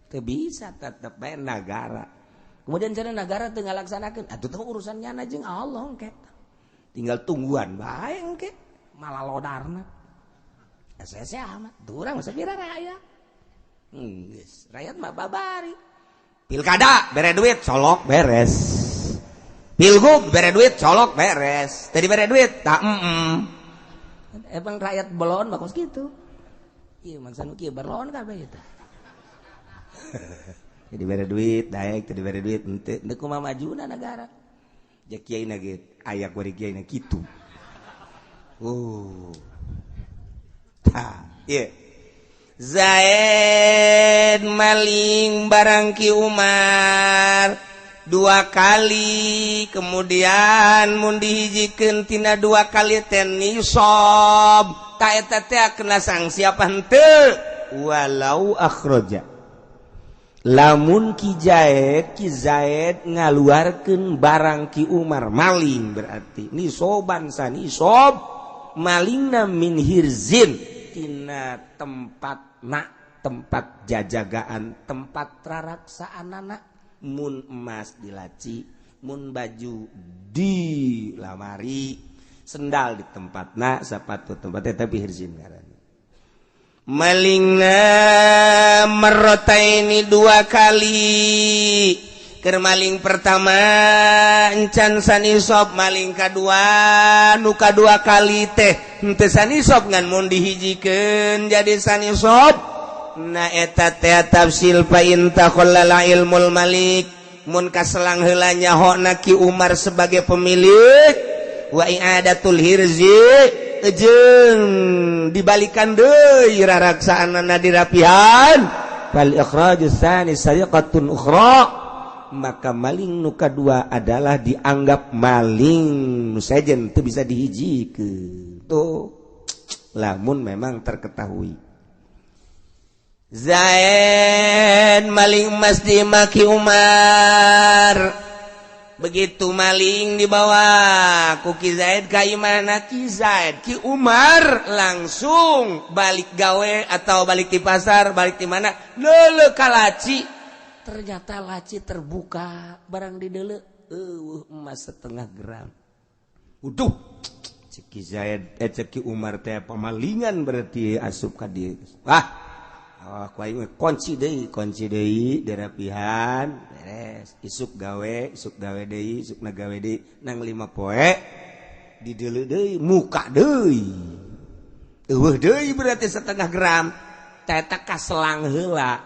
Teu bisa tetep bae negara. Kemudian cara negara teu ngalaksanakeun, atuh teh urusan nyana jeung Allah engke. Tinggal tungguan bae engke, malah lodarna. Saya amat, tuh urang mah sapira rakyat. Geus, rakyat mah babari. Pilkada bere duit colok beres. Pilgub bere duit colok beres. Tadi bere duit tak Emang rakyat belon mah kos kitu. Ieu mangsa nu kieu berlon kabeh eta. Jadi bere duit daek, tadi bere duit henteu, henteu kumaha majuna negara. Ja kiai na ge aya kuari kiai na kitu. Oh. Tah, ieu. Zaid maling barang Ki Umar 2 kali, kemudian mun dihijikeun tina 2 kali teh nisab, ta eta teh kena sanksi apa henteu? Walau akhraja. Lamun Ki Zaid ngaluarkeun barang Ki Umar maling berarti nisoban sanisab malingna min hirzin tina tempat nak tempat jajagaan tempat raraksaan anak mun emas di laci mun baju di lamari sendal di tempat nak sepatu tempatnya tapi hirzin ngaranna malingna marrataini 2 kali keur maling pertama encan sanisab maling kadua nu kadua kali teh henteu sanisab ngan mun dihijikeun jadi sanisab na eta teh tafsil fa in takhallala ilmul malik mun kaselang heula nyahona Ki Umar sebagai pemilik wa i'adatul hirzi jeung dibalikan deui raraksaanana dirapihan fal ikhrajus tsani sariqatun ukhra maka maling nu kadua adalah dianggap maling nu sejen teu bisa dihijikeun tuh lamun memang terketahui. Zaid maling emas di maki Umar begitu maling dibawa ku Ki Zaid ka imahna Ki Zaid Ki Umar langsung balik gawe atau balik di pasar balik di mana leuleuh ka laci ternyata laci terbuka barang di deuleu eueuh emas setengah gram. Uduh cek Ki Zaid cek Ki Umar teh pamalingan berarti asup ka dieu. Wah ku aing kunci deui dirapihan beres isuk gawe deui isuk na gawe deui nang 5 poe di deuleu deui muka deui eueuh deui berarti setengah gram. Teta kaselang heula,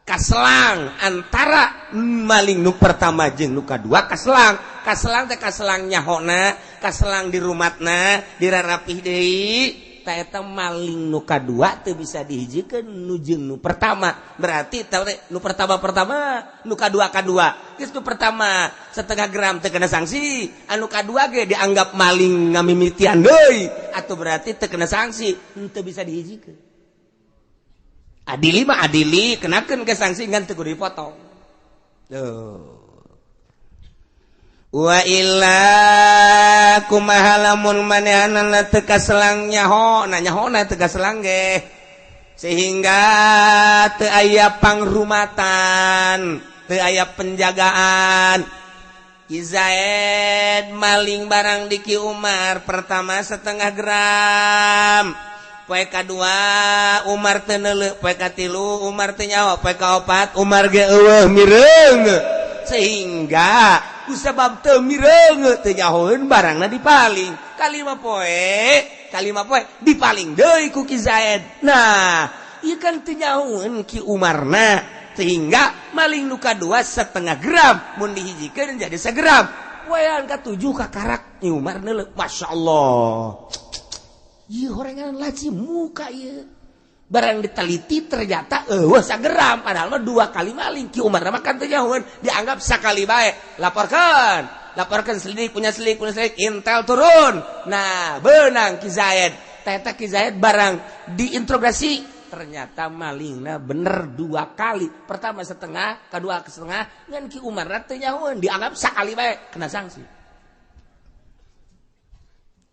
kaselang antara maling nu pertama jeung nu kadua. Kaselang, kaselang teh kaselang nyahona, kaselang di rumatna, dirarapih deui. Ta eta maling nu kadua teu bisa dihijikeun nu jeung nu pertama. Berarti teh nu pertama pertama, nu kadua kadua. Geus nu pertama setengah gram teu kena sanksi, anu kadua ge dianggap maling ngamimitian deui, atau berarti teu kena sanksi, teu bisa dihijikeun. Adili mah adili, kenakeun ke sanksi, ngan teu kudu dipotong. Tuh. Wa illa, kumaha lamun manehanana teu kaselang nyaho, na nyahona teu kaselang ge, sehingga teu aya pangrumatan, teu aya penjagaan. Ki Zaid maling barang di Ki Umar, pertama setengah gram, poe kadua Umar teu neuleu, poe katilu Umar teu nyaho, poe kaopat Umar ge eueuh mireung, sehingga kusabab teu mireung, teu nyahoeun, barangna dipaling. Kalima poe, kalima poe dipaling deui ku Ki Zaid. Nah, ieu kan teu nyahoeun Ki Umarna, sehingga maling nu kadua setengah gram mun dihijikeun jadi segram. Poean katujuh kakarak Ki Umar neuleu, "Masya Allah, ieu horengan laci muka ieu." Barang diteliti ternyata eueuh sagram, padahal mah dua kali maling. Ki Umar mah kan teu nyahoeun, dianggap sakali bae. Laporkan, laporkan, selidik punya selidik punya selidik, intel turun. Nah, benang Ki Zaid. Ternyata Ki Zaid barang diinterogasi, ternyata malingna bener dua kali, pertama setengah, kedua setengah, ngan Ki Umar teu nyahoeun, dianggap sakali bae, kena sanksi.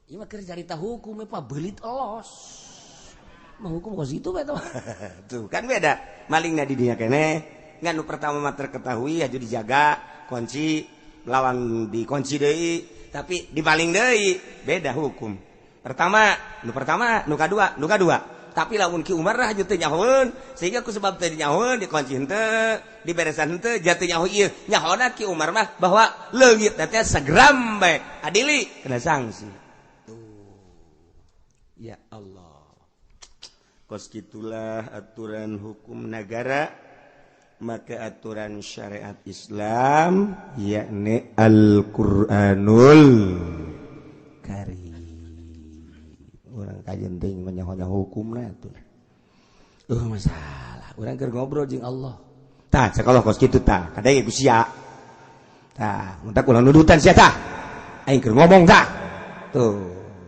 Ieu mah keur carita hukum, pak, belit elos menghukum kos itu bae. Tuh kan beda malingna di dinya keneh. Ngan nu pertama mah terketahui aja, dijaga, kunci lawang dikunci deui, tapi dipaling deui, beda hukum. Pertama nu pertama, nu kadua nu kadua. Tapi lamun Ki Umar lah teu nyahoeun, sehingga ku sebab teu nyahoeun, dikunci henteu, diberesan henteu, jatuh nyaho ieu nyahona Ki Umar mah bahwa leungit teh segram bae, adili, kena sanksi. Tuh, ya Allah, kos gitulah aturan hukum negara. Maka aturan syariat Islam, yakni Al-Qur'anul Karim, urang kajen teuing menyahonya hukumna tuh. Masalah urang keur ngobrol jeung Allah. Tah, sekolah kos kitu tah, kadang ku sia tah, mun ulah nudutan sia tah, aing keur ngomong tah. Tuh,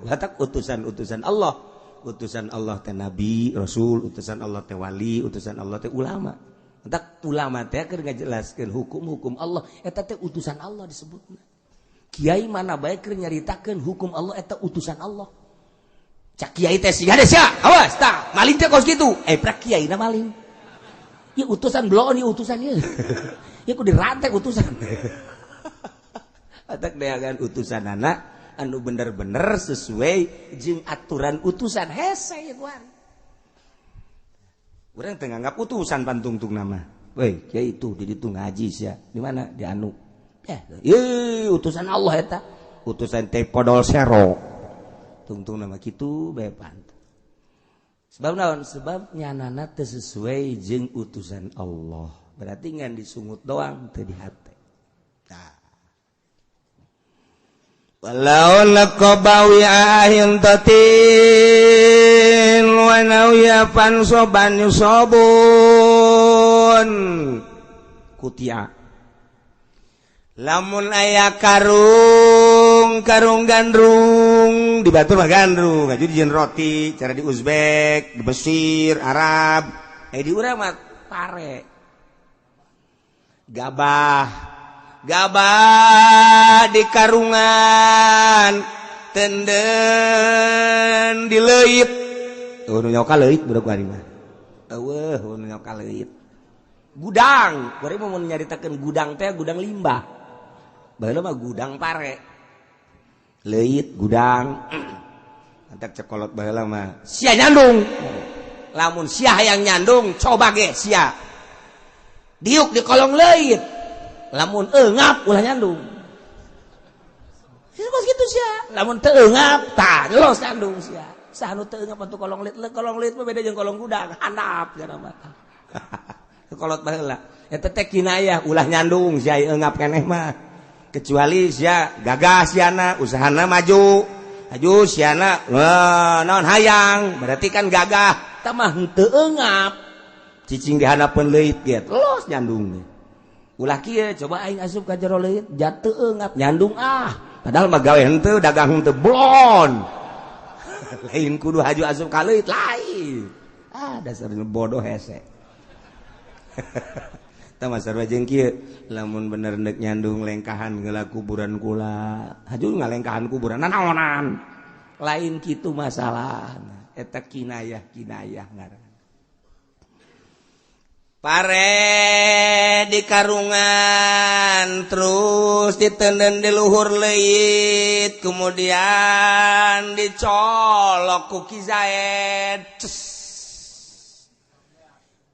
latak utusan-utusan Allah, utusan Allah teh nabi, rasul, utusan Allah teh wali, utusan Allah teh ulama. Entak ulama teh keur ngajelaskeun hukum-hukum Allah, eta teh utusan Allah disebutna. Kiai mana bae keur nyaritakeun hukum Allah, eta utusan Allah. Cak kiai teh siga sia, awas tah, maling teh kos kitu. Eh, prak kiai na maling. Ieu utusan bloon, ieu utusan ieu. Ieu kudu dirantai utusan. Atak deangan utusan anak anu bener-bener sesuai jeung aturan utusan, hese ya kuari. Urang teu nganggap utusan pantungtung nama. Woi, kiai itu di ditu ngaji sia. Di mana? Di anu. Eh, ye, utusan Allah eta. Utusan teh podol sero. Tungtung nama kitu bae pantun. Sebab naon? Sebab nyanana teu sesuai jeung utusan Allah. Berarti ngan disungut doang, teu di hate. Nah. Walau laqabawi ahin tatin wa nawiya fansoban yusobun kutia. Lamun aya karung, karung gandrung, di Batur mah gandrung ngaju dijieun roti, cara di Uzbek, di Mesir, Arab, eh di urang mah pare, gabah, gabah di karungan, tenden di leuit. Oh, nu nyoka leuit budak kuari mah. Eueuh, nu nyoka leuit. Gudang, kuari mah mun nyaritakeun gudang teh gudang limbah. Baheula mah gudang pare. Leuit gudang. Antak cekolot baheula mah sia nyandung. Lamun sia hayang nyandung, coba ge sia. Diuk di kolong leuit. Lamun eungap ulah nyandung. Kos kitu sia. Lamun teu eungap tah los nyandung sia. Saha nu teu eungap atuh kolong leuit, kolong leuit mah beda jeung kolong gudang, handap cenah mah. Kolot baheula. Eta teh kinayah ulah nyandung sia eungap keneh mah. Kecuali sia gagah siana usahana maju. Maju siana naon hayang, berarti kan gagah. Tah mah henteu eungap. Cicing di handapeun leuit ge, los nyandung. Ulah kieu coba aing asup ka jero leuit, jatuh eungap nyandung ah. Padahal mah gawe henteu, dagang henteu blon. Lain kudu haju asup ka leuit lain. Ah dasar bodoh hese. Tah sarua jeung kieu, lamun bener neuk nyandung lengkahan geula kuburan kula. Haju ngalengkahan kuburan nanaonan. Lain kitu masalahna. Eta kinayah-kinayah ngaran. Pare di karungan terus ditenden di luhur leuit, kemudian dicolok ku Ki Zaid.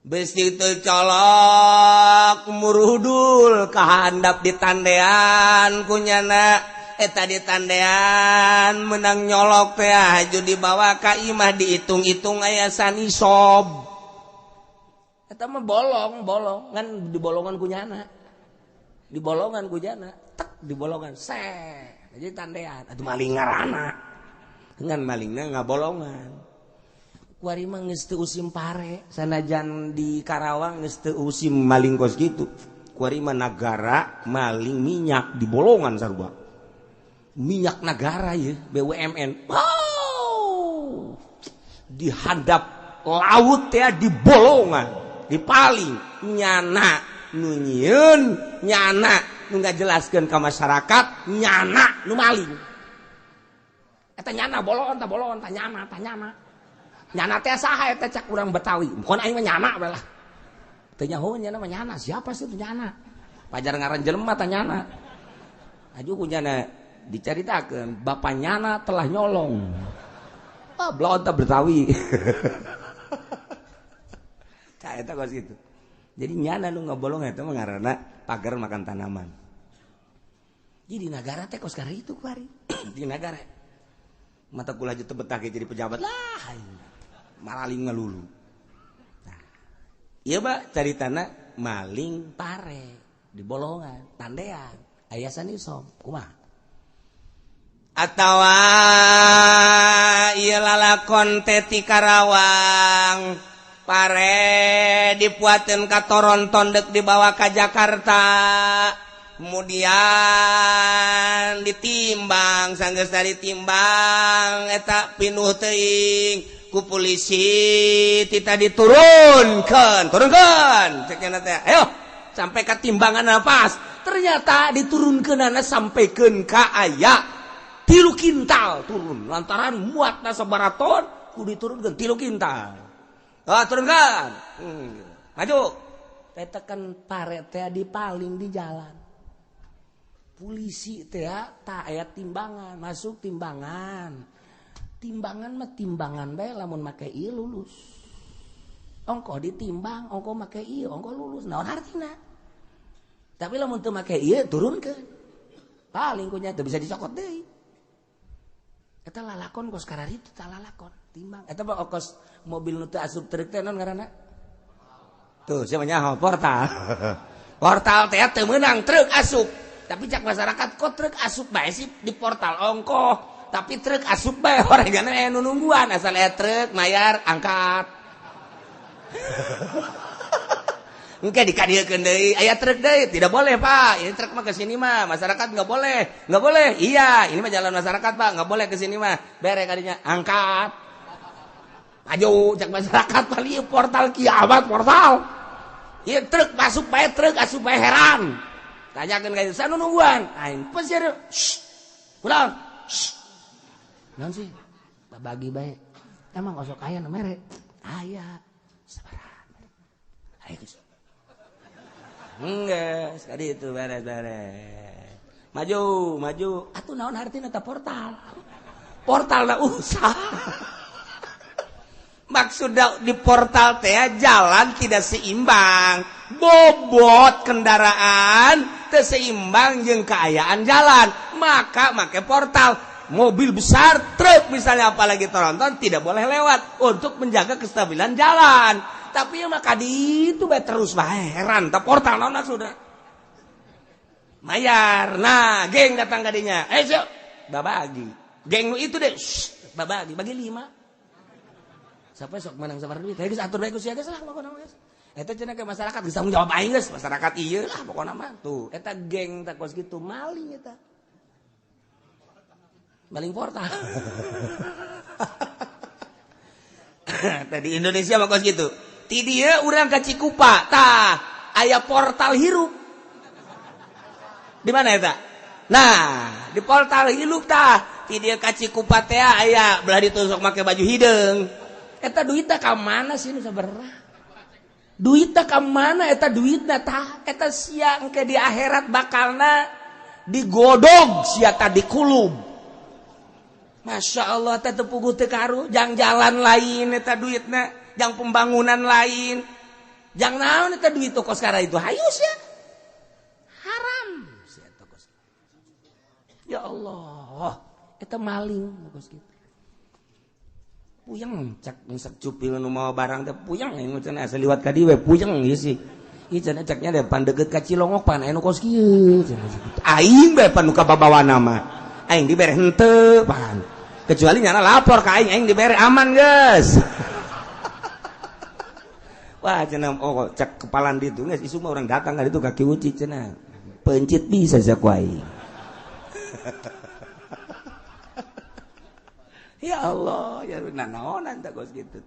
Besi itu colok murudul kahandap ditandean kunyana eta ditandean menang nyolok teh haju dibawa ka imah dihitung-hitung aya sanisob. Eta mah bolong-bolong ngan di bolongan kunyana. Di bolongan kunyana, tek di bolongan seh. Jadi tandean atuh maling ngaranna. Ngan malingna ngabolongan. Kuari mah geus teu usim pare, sanajan di Karawang geus teu usim maling kos kitu. Kuari mah nagara maling minyak di bolongan sarua. Minyak nagara ye BUMN. Wow. Dihadap laut teh di bolongan, dipaling nyana nu nyieun, nyana nu ngajelaskeun ka masyarakat, nyana nu maling. Eta nyana bolongan ta bolongan ta nyana ta nyana. Nyana teh saha eta cak urang Betawi. Bukan aing mah nyana bae lah. Teu nyaho nyana mah nyana, siapa sih itu nyana? Pajar ngaran jelema tah nyana. Aju ku nyana dicaritakeun bapak nyana telah nyolong. Ah blon teh Betawi. Cak eta kos kitu. Jadi nyana nu ngabolong eta mah ngaranna pagar makan tanaman. Jadi nagara teh kos kitu kuari. Di nagara. Mata kula teu betah jadi pejabat lah. Malaling ngalulu. Nah, iya pak caritana maling pare di bolongan, tandean, aya sanisob, kumaha? Atawa ieu lalakon teh ti Karawang, pare dipuateun ka Toronton deuk dibawa ka Jakarta. Kemudian ditimbang, sanggeus ditimbang eta pinuh teuing ku polisi tita diturunkan, turunkan cekna teh. Ayo sampai ka timbangan pas. Ternyata diturunkeunana sampaikeun ka aya 3 kintal turun lantaran muatna sabaraton ku diturunkeun 3 kintal. Ah turunkan. Maju. Eta kan pare teh dipaling di jalan. Polisi teh tak aya timbangan, masuk timbangan. Timbangan mah timbangan bae lamun make ieu lulus. Ongkoh ditimbang, ongkoh make ieu, ongkoh lulus. Naon hartina? Tapi lamun teu make ieu turunkeun. Paling kunya teu bisa dicokot deui. Eta lalakon kos kararitu tah lalakon timbang. Eta mah kos mobil nu teu asup truk teh naon ngaranna? Tuh sia mah nyaho portal. Portal teh teu meunang truk asup. Tapi cak masyarakat kok truk asup bae sih di portal ongkoh. Tapi truk asup bae orangna aya nu nungguan asal aya truk mayar angkat. Engke dikadiekeun deui aya truk deui tidak boleh Pak, ini truk mah ke sini mah masyarakat enggak boleh. Enggak boleh. Iya, ini mah jalan masyarakat Pak, enggak boleh ke sini mah. Bere kadinya angkat. Maju cak masyarakat paling portal kiamat portal. Ieu truk masuk bae truk asup bae heran. Tanyakeun ka ieu nu nungguan. Aing pesir. Pulang. Naon sih? Bagi bae. Emang osok aya nu mere? Aya. Sabaraha? Ayo geus. Enggak, sekali itu beres-beres. Maju, maju. Atuh naon hartina ta portal? Portal na usah. Maksudnya di portal teh jalan tidak seimbang. Bobot kendaraan teu seimbang jeung kaayaan jalan, maka make portal. Mobil besar, truk misalnya apalagi tronton tidak boleh lewat untuk menjaga kestabilan jalan. Tapi ya maka di itu bae terus bae heran, tah portal naon sudah. Mayar. Nah, geng datang ka dinya. Eh, sok babagi. Geng nu itu deh, shh, babagi, bagi 5. Siapa sok menang sabar duit? Geus atur bae ku sia geus lah pokona mah geus. Eta cenah ke masyarakat geus tanggung jawab aing geus, masyarakat ieu lah pokona mah tuh. Eta geng tak kos kitu maling eta. Maling portal. Tadi Indonesia mah kos kitu. Ti dieu urang ka Cikupa, tah aya portal hirup. Di mana eta? Nah, di portal hirup tah. Ti dieu ka Cikupa teh aya belah ditusuk make baju hideung. Eta duitna ka mana sih nu sabaraha? Duitna ka mana eta duitna tah? Eta sia engke di akhirat bakalna digodog sia tadi kulub. Masya Allah eta teu puguh teu karu, jang jalan lain eta duitna, jang pembangunan lain. Jang naon eta duit kos kara itu hayu sia. Haram sia kos. Ya Allah, eta maling kos kitu. Puyeng cak ngesak cupil nu mawa barang teh puyeng cenah asa liwat ka dieu we puyeng ieu sih. Ieu cenah caknya deh pan deukeut ka Cilongok pan aya nu kos kieu cenah. Aing bae pan nu kababawana mah. Aing dibere henteu pan. Kecuali nyana lapor ka aing, aing dibere aman geus. Wah cenah oh cak kepalan ditu geus isu mah urang datang ka ditu ka Ki Uci cenah. Pencit bisa sia ku aing. Ya Allah, ya nanaonan teh kos kitu.